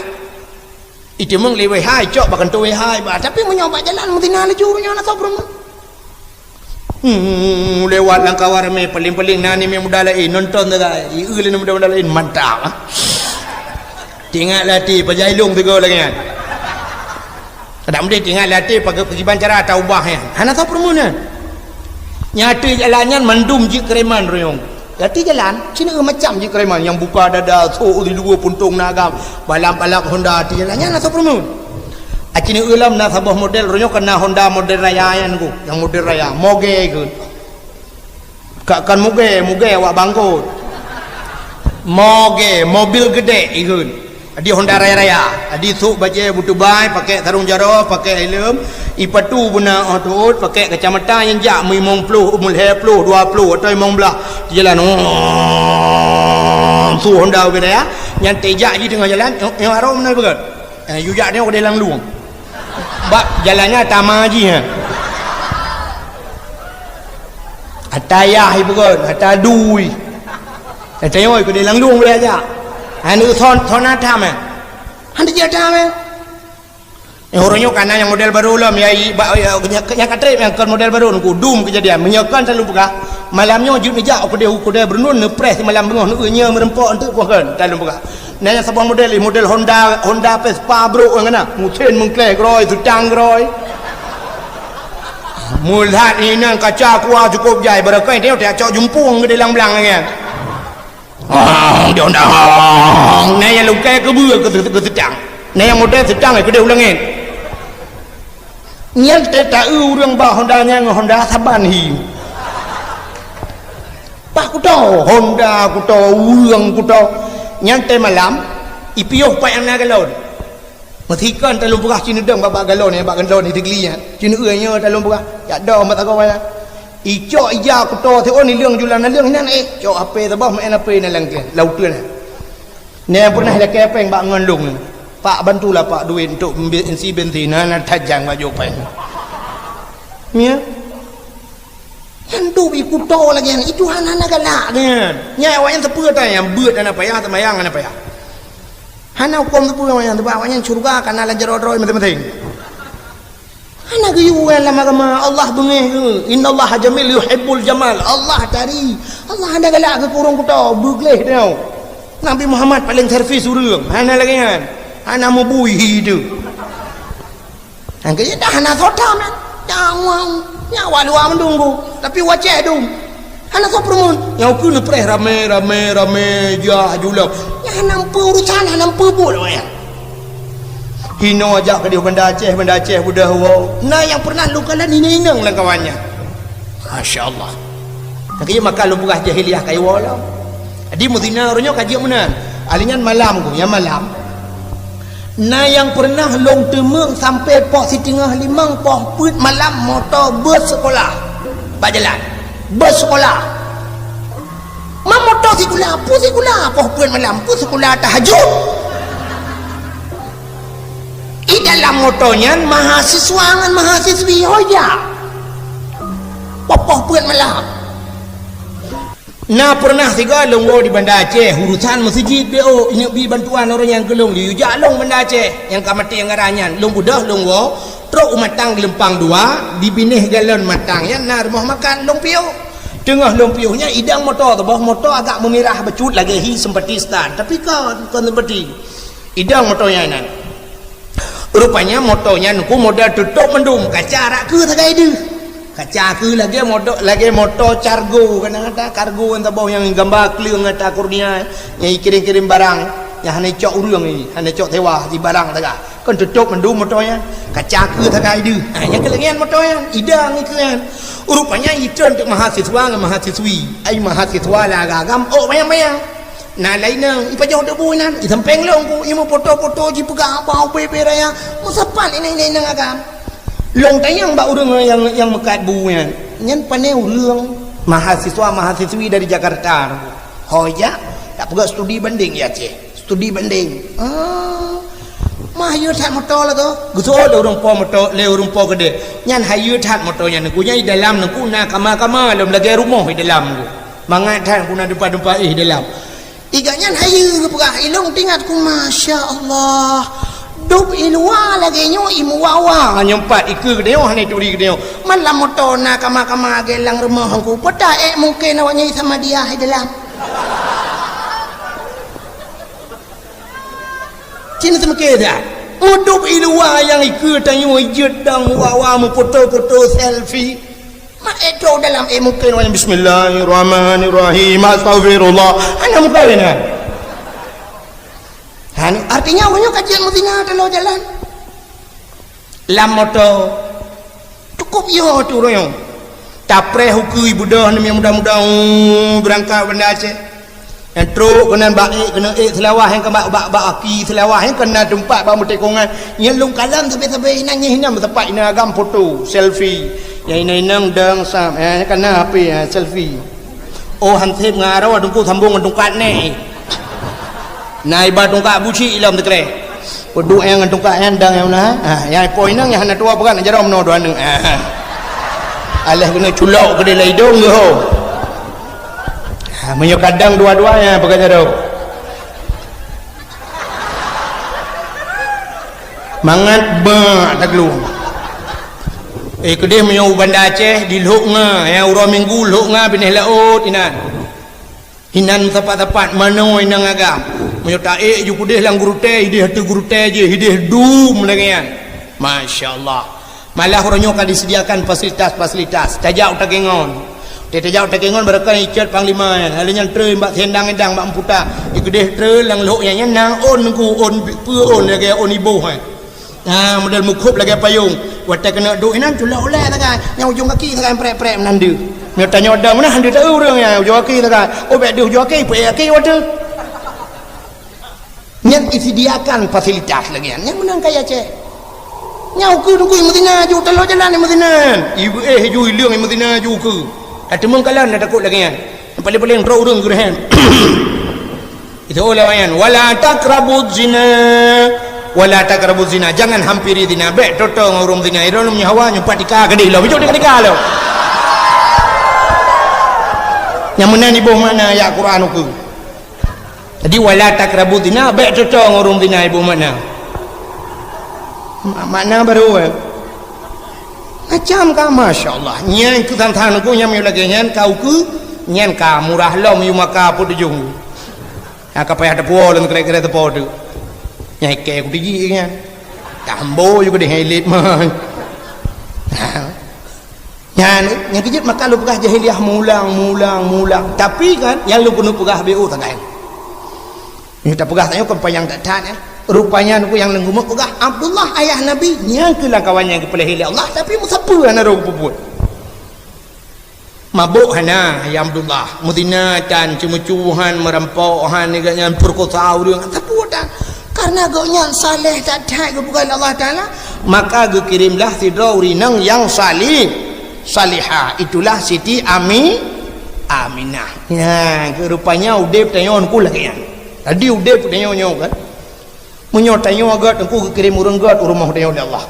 Iteumeung lé wéh hai, icok bak kantô wéh hai, bah. Tapi meunyoe bak jalan meuzina laju uroe nyoe, hana soe peureumeun. Hmm, lewat lam kawan ramé, paling-paling na aneuk muda laén nonton sagai. Ieu lé aneuk muda-muda laén, mantap, ah. Teuingat lé até, pajan ilong sigoe lagèe nyan. Kadang meunan teuingat lé até, pagi-, pakriban cara taubah nyan. Hana soe peureumeun nyan. Nyang ateueh jalan nyan mandum jeuet keureman royong. Ateueh jalan, cina macam jeuet keureman. Nyang buka dada, sôk di luwa puntông na agam, balap-balap Honda ateueh jalan nyan hana soe peureumeun. Acina lom na saboh model, royong ka na Honda model raya nyan ku. Nyang model raya, mogé keu. Ka, kon mugé, mugé awak bangkot. Mogé, mobil geudék ikheun. Adi Honda raya-raya. Adi sôk bajèe beutubai, pakèk sarong jaroe, pakèk helm, ipatu beuna 'oh teuôt, pakèk kacamata nyang jak meulimong ploh, meulhèe ploh, dua ploh atau limong blaih. Di jalan, oh, su Honda ubé raya. Nyan teuh jak jih teungoh jalan, nyoe, nyoe arôh meunan beugöt. Eh, yue jak nyoe keudéh lam lueng. Bak jalan nyan tama jih, ha. Ata yah ipeugöt, ata dui. Ata nyoe keudéh lam lueng boleh jak. Aneuk son, son ata meh. Hana jak ata meh. Eh, uroe nyoe ka na nyang model barô lom, ya, i, ba, ya, nyang, nyang ka trép nyang kon model barô, nungku dum keujadian. Meunyoe kon, talôn peugah, malam nyoe jeuet neujak u keudéh, u keudéh Beurundun, neupreh simalam beungoh, neueu nyoe meureumpok eunteuk, kon, talôn peugah. Na nyang saboh model, model Honda, Honda Vespa brôk nyang na. Mesin meungkleh keurôi, seutang keurôi. Meulat inan kaca kuah cukôp jai, barangkahi teuh cok jumpung keudéh lam blang nyan. Ah, di Honda. Na nyang lungkai keubeue keu, keu seutang. Na nyang model seutang keudéh u langét. Nyan teuh taeu ureueng bak Honda nyan ngon Honda saban hi. Bah kuto, Honda kuto, ureueng kuto. Nyan teuh malam, ipiôh pat nyang na galon. Meusikon talôn peugah ceuneudong bak, bak galon nyan, bak galon nyan, teugeuli nyan. Ceuneuk nyoe talôn peugah, jak dong bak sagoe nyan. Icok ija kuto siôn ileueng julan naleueng inan, eh, cok H P saboh, main H P na lam, lam uteuen nyan. Nyan pernah ilakèe péng bak ngon lôn. Pak, bantulah, Pak, duit untuk be-, isi bensin. Hana tajang bak jopeng. Ya. Nyan duek i kuto lagèe nyan. Itu hana, hana galak nyan. Nyan awak nyan sapeue ata nyan, beuet hana payah, seumayang hana payah. Hana huköm sapeue awak nyan, sabab awak nyan syeuruga ka na lam jaroe droe maséng-maséng. Hana geuyue lam agama, Allah beungéh geuh. Innallaha jamil yuhibbul jamal. Allah tari. Allah hana galak keu ureueng kuto, beugleh teuh. Nabi Muhammad paléng servis ureueng. Hana lagèe nyan. Hana meubui hi teuh. Nyang keu dah hana soe tam nyan. Nyang wang, nyang awak luwa mandum ku. Tapi wacée dum. Hana soe peureumeun. Nyang ukeue neupreh ramé, ramé, ramé, jah, julom. Nyan hana peue urusan, hana peue buet awak nyan. Hinoe jak keudeh Banda Aceh, Banda Aceh beudôh woe. Na nyang pernah lôn kalon inong-inong lam kawan nyan. Masya Allah. Nyang keu maka lôn peugah jahiliyah ka iwoe lom. Jadi meuzina uroe nyoe ka jeuet meunan. Ahli nyan malam ku, nyang malam. Na nyang pernah lôn teumeung sampoe poh siteungoh limong poh peuet malam moto bus sekolah bak jalan. Bus sekolah. Ma moto sikula, peue sikula poh peuet malam, peue sikula tahajud. I dalam moto nyan mahasiswa ngon mahasiswi ho jak. Poh, poh peuet malam. Na pernah sigoe lôn woe di Banda Aceh, urusan meuseujid B O, inyoe bi bantuan ureueng nyang keu lôn, liyue jak lôn Banda Aceh, nyang ka maté anggaran nyan. Lôn beudôh lôn woe, trok u Matang Geulumpang dua, di binéh galon Matang nyan na rumoh makan, lôn piôh. Teungoh lôn piôh nyan, idong moto teuboh, moto agak meumirah bacut lagèe hi sempati setan, tapi kon, kon sempati. Idong moto nyan inan. Rupanya moto nyan ku model tutôp mandum, kaca rot keue sagai deuh. Kaca keu lagèe moto, lagèe moto kargo, kan, ata kargo nyang saboh nyang gamba kleueng ata kurnia, nyang ikirém-kirém barang, nyang hana icok ureueng, hana icok sewa, di barang saga. Kan tutôp mandum moto nyan. Kaca keu saga ideuh. Ha, nyang keu lagèe nyan moto nyan, idang ikeu nyan. Rupanya itreun teuk mahasiswa ngon mahasiswi. Ai mahasiswa lam agam, oh, manyang-manyang. Na laén nang, ipajoh debu inan, isampéng lôn ku, imeupoto-poto jipeugah haba ubé-ubé raya, meusapat inan-inan agam. Lôn tanyong bak ureueng nyang, nyang meukat bu nyan, nyan pané ureueng mahasiswa-mahasiswi dari Jakarta. Ho jak, tapeugah studi banding di Aceh. Studi banding. Ah, mah hayeue that moto lagoe. Geusoe lé ureueng po moto, lé ureueng po keudeh. Nyan hayeue that moto nyan. Ku nyan di dalam nyan ku na kama-kama lom lagèe rumoh di dalam ku. Mangat that ku na dumpat-dumpat éh dalam. Iga nyan hayeue geupeugah, ilôn teuingat ku, masya Allah. Dub i luwa lagèe nyoe i meuwa-wa nyoe pat ikeue geutanyoe hana ituri geutanyoe. Malam moto na kama-kama lagèe lam rumoh ku. Peue ta ék mungken awak nyan i Samadiyah i dalam. Cit na seumeukée that. Meudub i luwa nyang ikeue tanyoe jeuet dang meuwa-wa meupoto-poto selfie. Mak ék trok dalam, ék mungken awak nyan bismillahirrahmanirrahim, astagfirullah. Hana mungken nyan. Hana, artinya awak nyoe ka jeuet meuzina teuloh jalan. Lam moto. Cukup yo tu royong. Tapreh ukeue beudôh namiet muda-muda, uh, beurangkat Banda Aceh. Nyang trok keunan bak ék, keuneuk ék Seulawah nyang ka bak, bak, bak aki Seulawah nyang keunan teumpat bak meutekongan. Nyang lôn kalon sabe-sabe inan, nyang inan meusapat inan agam foto, selfie. Nyang inan-inan dang sam, eh, nyang kana H P, eh, selfie. Oh, hanseb ngon aroe teungku sambong ngon tungkat nèk. Na iba tungkat buci ilom teukreh. Peuduek nyang ngon tungkat nyan dang nyang na. Ha, nyang ipo inong nyang hana tuwoe peugah na jaroe meunoe dua aneuk. Ha. Alah keuneuk culok keudeh lam idong geuh. Ha, meunyoe kadang dua-dua nyan peugah jaroe. Mangat bak taglung. Eh, keudeh meunyoe u Banda Aceh di Lhok Nga, nyang uroe Minggu Lhok Nga binéh laôt inan. Inan sapat-sapat manoe inong agam. Meunyoe taék ju keudeh lam gurutée, ideh ateueh gurutée jih, ideh dum lagée nyan. Masya Allah. Malah uroe nyoe ka disediakan fasilitas-fasilitas. Tajak u Takengon. Teuh tajak u Takengon barokon icet panglima nyan. Lalu nyan treun bak Sendang Endang bak Mputa. Di keudeh treun lam lhok nyan, nyan na ôn nungku, ôn peue ôn lagée ôn iboh nyan. Ha, model meukhôb lagée payông. Watée keuneuk duek inan culok ulée sagai. Nyang ujong kaki sagai prek-prek meunan deuh. Meunyoe tanyoe dong meunan han deuh ureuëng nyan ujong kaki sagai. Oh, bék deuh ujong kaki, peuék kaki watée. Nyan disediakan fasilitas lagée nyan. Nyan meunan kaya cek. Nyang ukeue nunggu meuzina ju taloe jalan meuzina. Ibu eh ju ileueng meuzina ju ukeue. Ka teumeung kalon na takot lagée nyan. Paling-paling trok ureuëng geureuhem. Itu ulama nyan, "Wala taqrabuz zina, wala taqrabuz zina." Jangan hampiri zina. Bék toto ngon ureuëng zina. Irôn nyawa nyumpat tika gadih lo. Bijok tika lo. Nyang meunan iboh makna ayat Quran ukeue. Jadi wala taqrabuz zina, bék toto ngon ureuëng zina iboh makna. Ma-, makna baru eh. Macam ka masya Allah. Nyan keu than-than ukeue nyang lagée nyan ka ukeue, nyan ka murah lom yue maka putujong. Ha, ka payah teupuwoe lom kira-kira teupo tu. Nyang ikée kutiji nyan. Tambo ju keudeh ilit mai. Ha. Nyan, nyang keujeuet maka lôn peugah jahiliyah mulang, mulang, mulang. Tapi kan, nyang lôn keuneuk peugah B O sagai. Nyoe tapeugah tanyoe kon panyang that-that, eh. Rupanya nyoe nyang lôn keuneuk peugah, Abdullah ayah Nabi, nyang keu lam kawan nyang geupeulahé lé Allah, tapi meusapeue hana roh geupeubeuet. Mabök hana, ya Abdullah. Meuzina tan, ceumeucue han, meurampok han, nyan peurekosa ureuëng, sapeue tan. Karena gobnyan saleh that-that geupeugah lé Allah Taala, maka geukirémlah sidroe ureuëng inong nyang salih, salihah. Itulah Siti Ami, Aminah. Nyan, keu rupanya udeb tanyoe nyoe lagée nyan. Jadi udeb tanyoe nyoe kan. Meunyoe tanyoe gét, Teungku geukirém ureuëng gét u rumoh tanyoe lé Allah.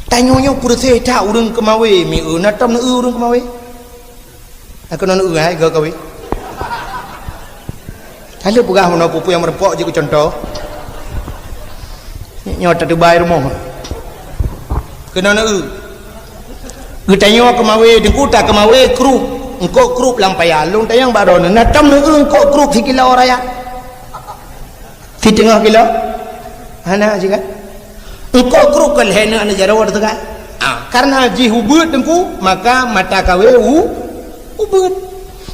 Tanyoe nyoe peureuséh that ureuëng keumawé, mi eu na tom neu ureuëng keumawé. Aku neu hai gét kawé. Ka lheueh peugah meunoe peue-peue nyang meureumpok jeuet keu cuntoh. Nyoe tateubai rumoh. Keunoe neu. Geutanyoe keumawé, Teungku ta keumawé krup. Eungkôt krup lam paya. Lôn tanyong bak droeneuh, na tom neu eungkôt krup sikilo raya? Siteungoh kilo? Hana sigat. Eungkôt krup ka lhée neu aneuk jaroe teuka. Ah, karena jih ubeuet teungku, maka mata kawé u-, ubeuet.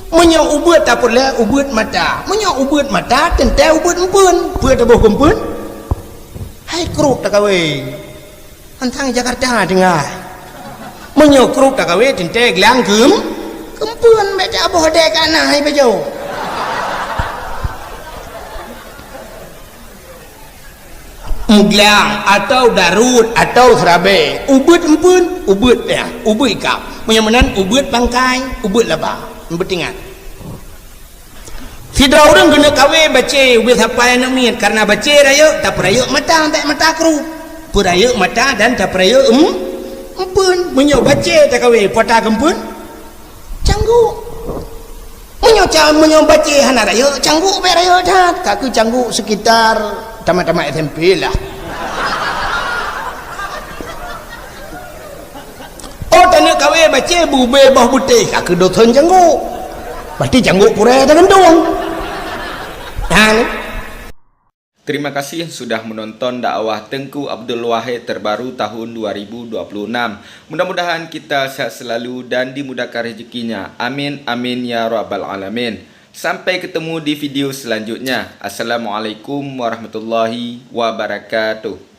Meunyoe ubeuet tapeureulée ubeuet mata. Meunyoe ubeuet mata, teuntée ubeuet empeuen. Peue taboh keu empeuen? Hai kruk takawé. Hantang Jakarta tinggai. Meunyoe kruk takawé teuntée glang keu, keu empeuen, bék taboh dée kana hai bajo. Meuglang atau daruet atau seurabée, ubeuet empeuen, ubeuet ya, ubeuet ikab. Meunyoe meunan ubeuet bangkai, ubeuet laba. Beutingat. Sidroe ureuëng keuneuk kawé bacé ubé sapai aneuk miet, karena bacé rayeuk, tapeurayeuk mata, bék mata kru. Peurayeuk mata dan tapeurayeuk em-, empeuen. Meunyoe bacé takawé, peue ata keu empeuen? Cangguk. Meunyoe ca-, meunyoe bacé hana rayeuk, cangguk bék rayeuk that. Ka keuh cangguk sekitar tamat-tamat S M P lah. Oh, taneuk kawé bacé bubé boh butéh, ka keuh dothon cangguk. Berarti cangguk purée tagantung. Ha, ni. Terima kasih sudah menonton dakwah Teuku Abdul Wahid terbaru tahun dua ribu dua puluh enam. Mudah-mudahan kita sehat selalu dan dimudahkan rezekinya. Amin, amin, ya rabbal alamin. Sampai ketemu di video selanjutnya. Assalamualaikum warahmatullahi wabarakatuh.